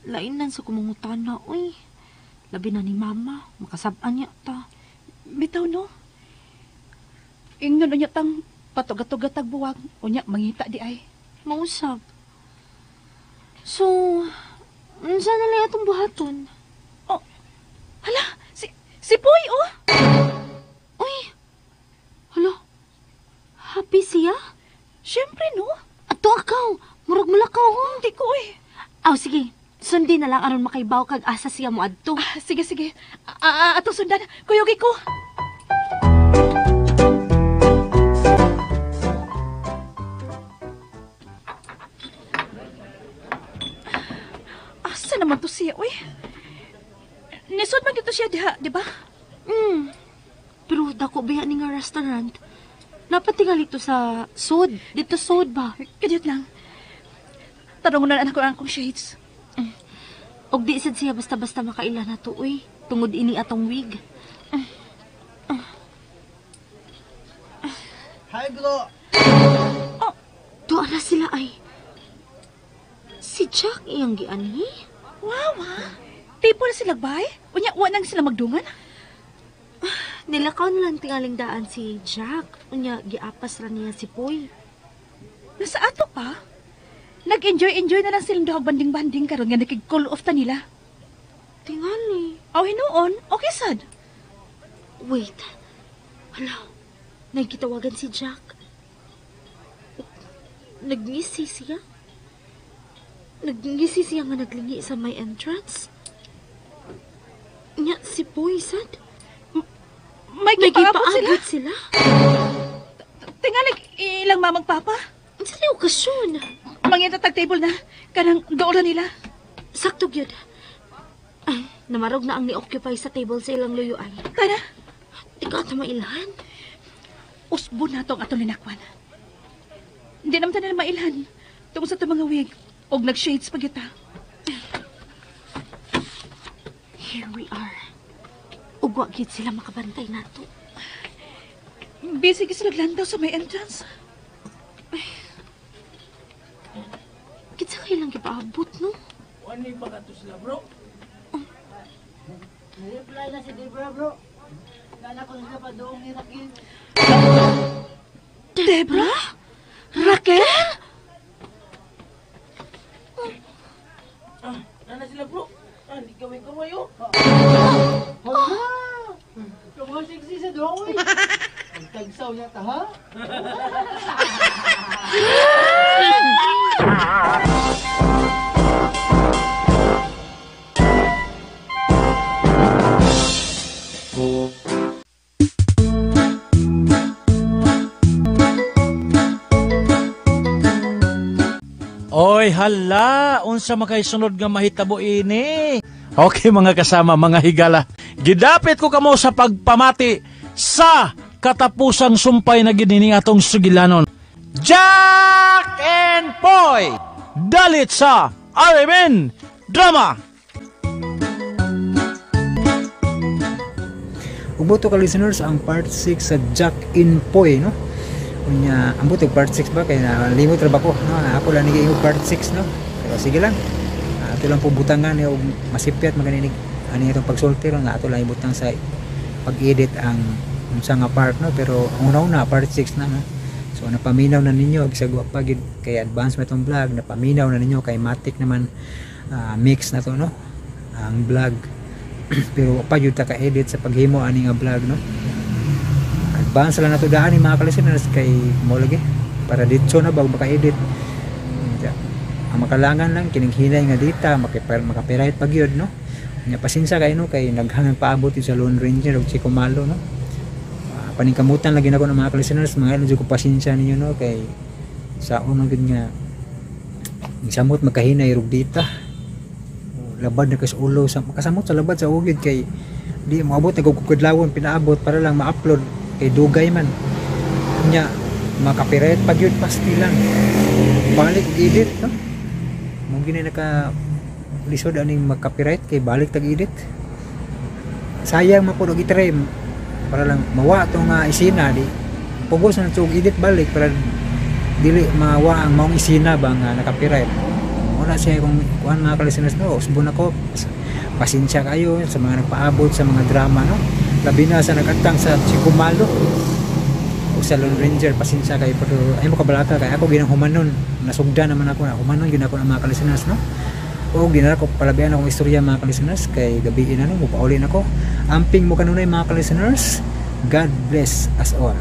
lain nan sa kumungutana oy. Labi na ni mama, makasab-an niya ta. Bitaw no. Ingnon unya tang patugat-tugat tag buwag, unya mangita di ay. Mausab. So, unsa na lang atong buhaton? Oh, hala, si Poy, oh! Uy! Hala, happy siya? Siyempre, no? Ato akaw, murag mulakaw, oh. Hindi ko, eh. Aw, sige. Sundin na lang aron makaibaw kag asa siya mo adto. Ah, sige, sige. Atong sundan. Kuyugi ko. Asa naman to siya, uy? Nisod man dito siya diha, di ba? Pero dako biya ni nga restaurant. Napatingali to sa sod. Dito sod ba? Kadiyot lang. Tarong na anak ko ang akong shades. Og di sad siya basta-basta makaila na to, uy. Tungod ini atong wig. Hi, bro. Oh, tuwa na sila ay. Si Jack iyang gianhi? Wow, ha? Tipo na sila bay? Unya, wa nang sila magdungan? Nilakaw na lang tingaling daan si Jack. Unya, giapas ra niya si Poy. Nasa ato pa? Nag-enjoy-enjoy na lang silang duhag banding-banding karon nga nakig-cool off ta nila. Tingali. Aw, hinuon, okay sad. Wait. Hala, nagkitawagan si Jack. Nagngisi siya. Nagngisi siya nga naglingi sa may entrance. Nya, si Poy sad. May gipaabot sila. Sila. Tingali, ilang mamang papa. Sa ni okasyon? Mangita tag table na. Kanang doon na nila. Sakto gyud. Ay, namarog na ang ni-occupy sa table sa ilang luyuan. Tara. Ikaw ata mailhan. Usbo na to ang atong linakwan. Hindi naman tayo na mailhan. Tungkol sa itong mga wig. Og nag-shades pa kita. Here we are. Ugwa gyud sila makabantay nato. Busy gyud sila glandaw sa may entrance. Ay. Kinsa kayo lang gipaabot, no? Ano yung baga to sila, bro? Reply na si Debra, bro. Nana ko sila pa doong ni Raquel. Debra? Raquel? Ah, nana sila, bro. Ah, hindi gawin kawayo. Hala! Kamu sexy sa doong, eh. Tagsaw niya ta, ha? Oy, hala, unsa makay sunod nga mahitabo ini? Okay mga kasama, mga higala, gidapit ko kamo sa pagpamati sa katapusang sumpay na gini atong sugilanon. Jack and Poy, dalit sa RMN Drama. Ubuto ka listeners ang part 6 sa Jack and Poy, no? Unya, ang buto part 6 ba kay nalimot ra ba ko, no? Ako lang nigi part 6, no? Pero sige lang. Ato lang po butangan og masipyat maganinig ani itong pagsulti ron, ato lang ibutang sa pag-edit ang unsa nga part, no? Pero ang una-una part 6 na, no? So napaminaw na ninyo og sagwa pa gid kay advance man itong vlog, napaminaw na ninyo kay matik naman mix na to, no? Ang vlog. Pero pa jud ta ka-edit sa paghimo ani nga vlog, no? Advance lang nato daan ni mga ka-listeners kay mo lagi para ditso na bago maka-edit. Ang makalangan lang kining hinay nga dita makapiright pa gyud, no? Nya pasensya kay no kay naghangang paabot sa Lone Ranger og Chico Malo, no? Paningkamutan lagi nako ng mga ka-listeners, mga ano jud ko pasensya ninyo, no? Kay sa unang gyud nga samot makahinay rog dita. Labad na kas ulo sa makasamot sa labad sa ugid kay di moabot na kukudlawon pinaabot para lang ma-upload kay dugay man. Nya makapiright pa gyud pasti lang. Balik og edit, no? Mong gini naka lisod aning makapiright kay balik tag edit. Sayang man pud og i-trim para lang mawa to nga isina di pugos na og edit balik para dili mawa ang maong isina ba nga nakapiright. Wala siya kung kuan mga ka-listeners, no? Usbon ako. Pasensya kayo sa mga nagpaabot sa mga drama, no? Labi na sa nagatang sa Chico Malo. O sa Lone Ranger, pasensya kay, pero ay mo kabalaka kay ako ginang humanon, nasugda naman ako na humanon gyud ako ng mga ka-listeners, no? O ginara ko palabian akong istorya, mga ka-listeners, kay gabi na, no, mupauli na ko. Amping mo kanunay, mga ka-listeners. God bless us all.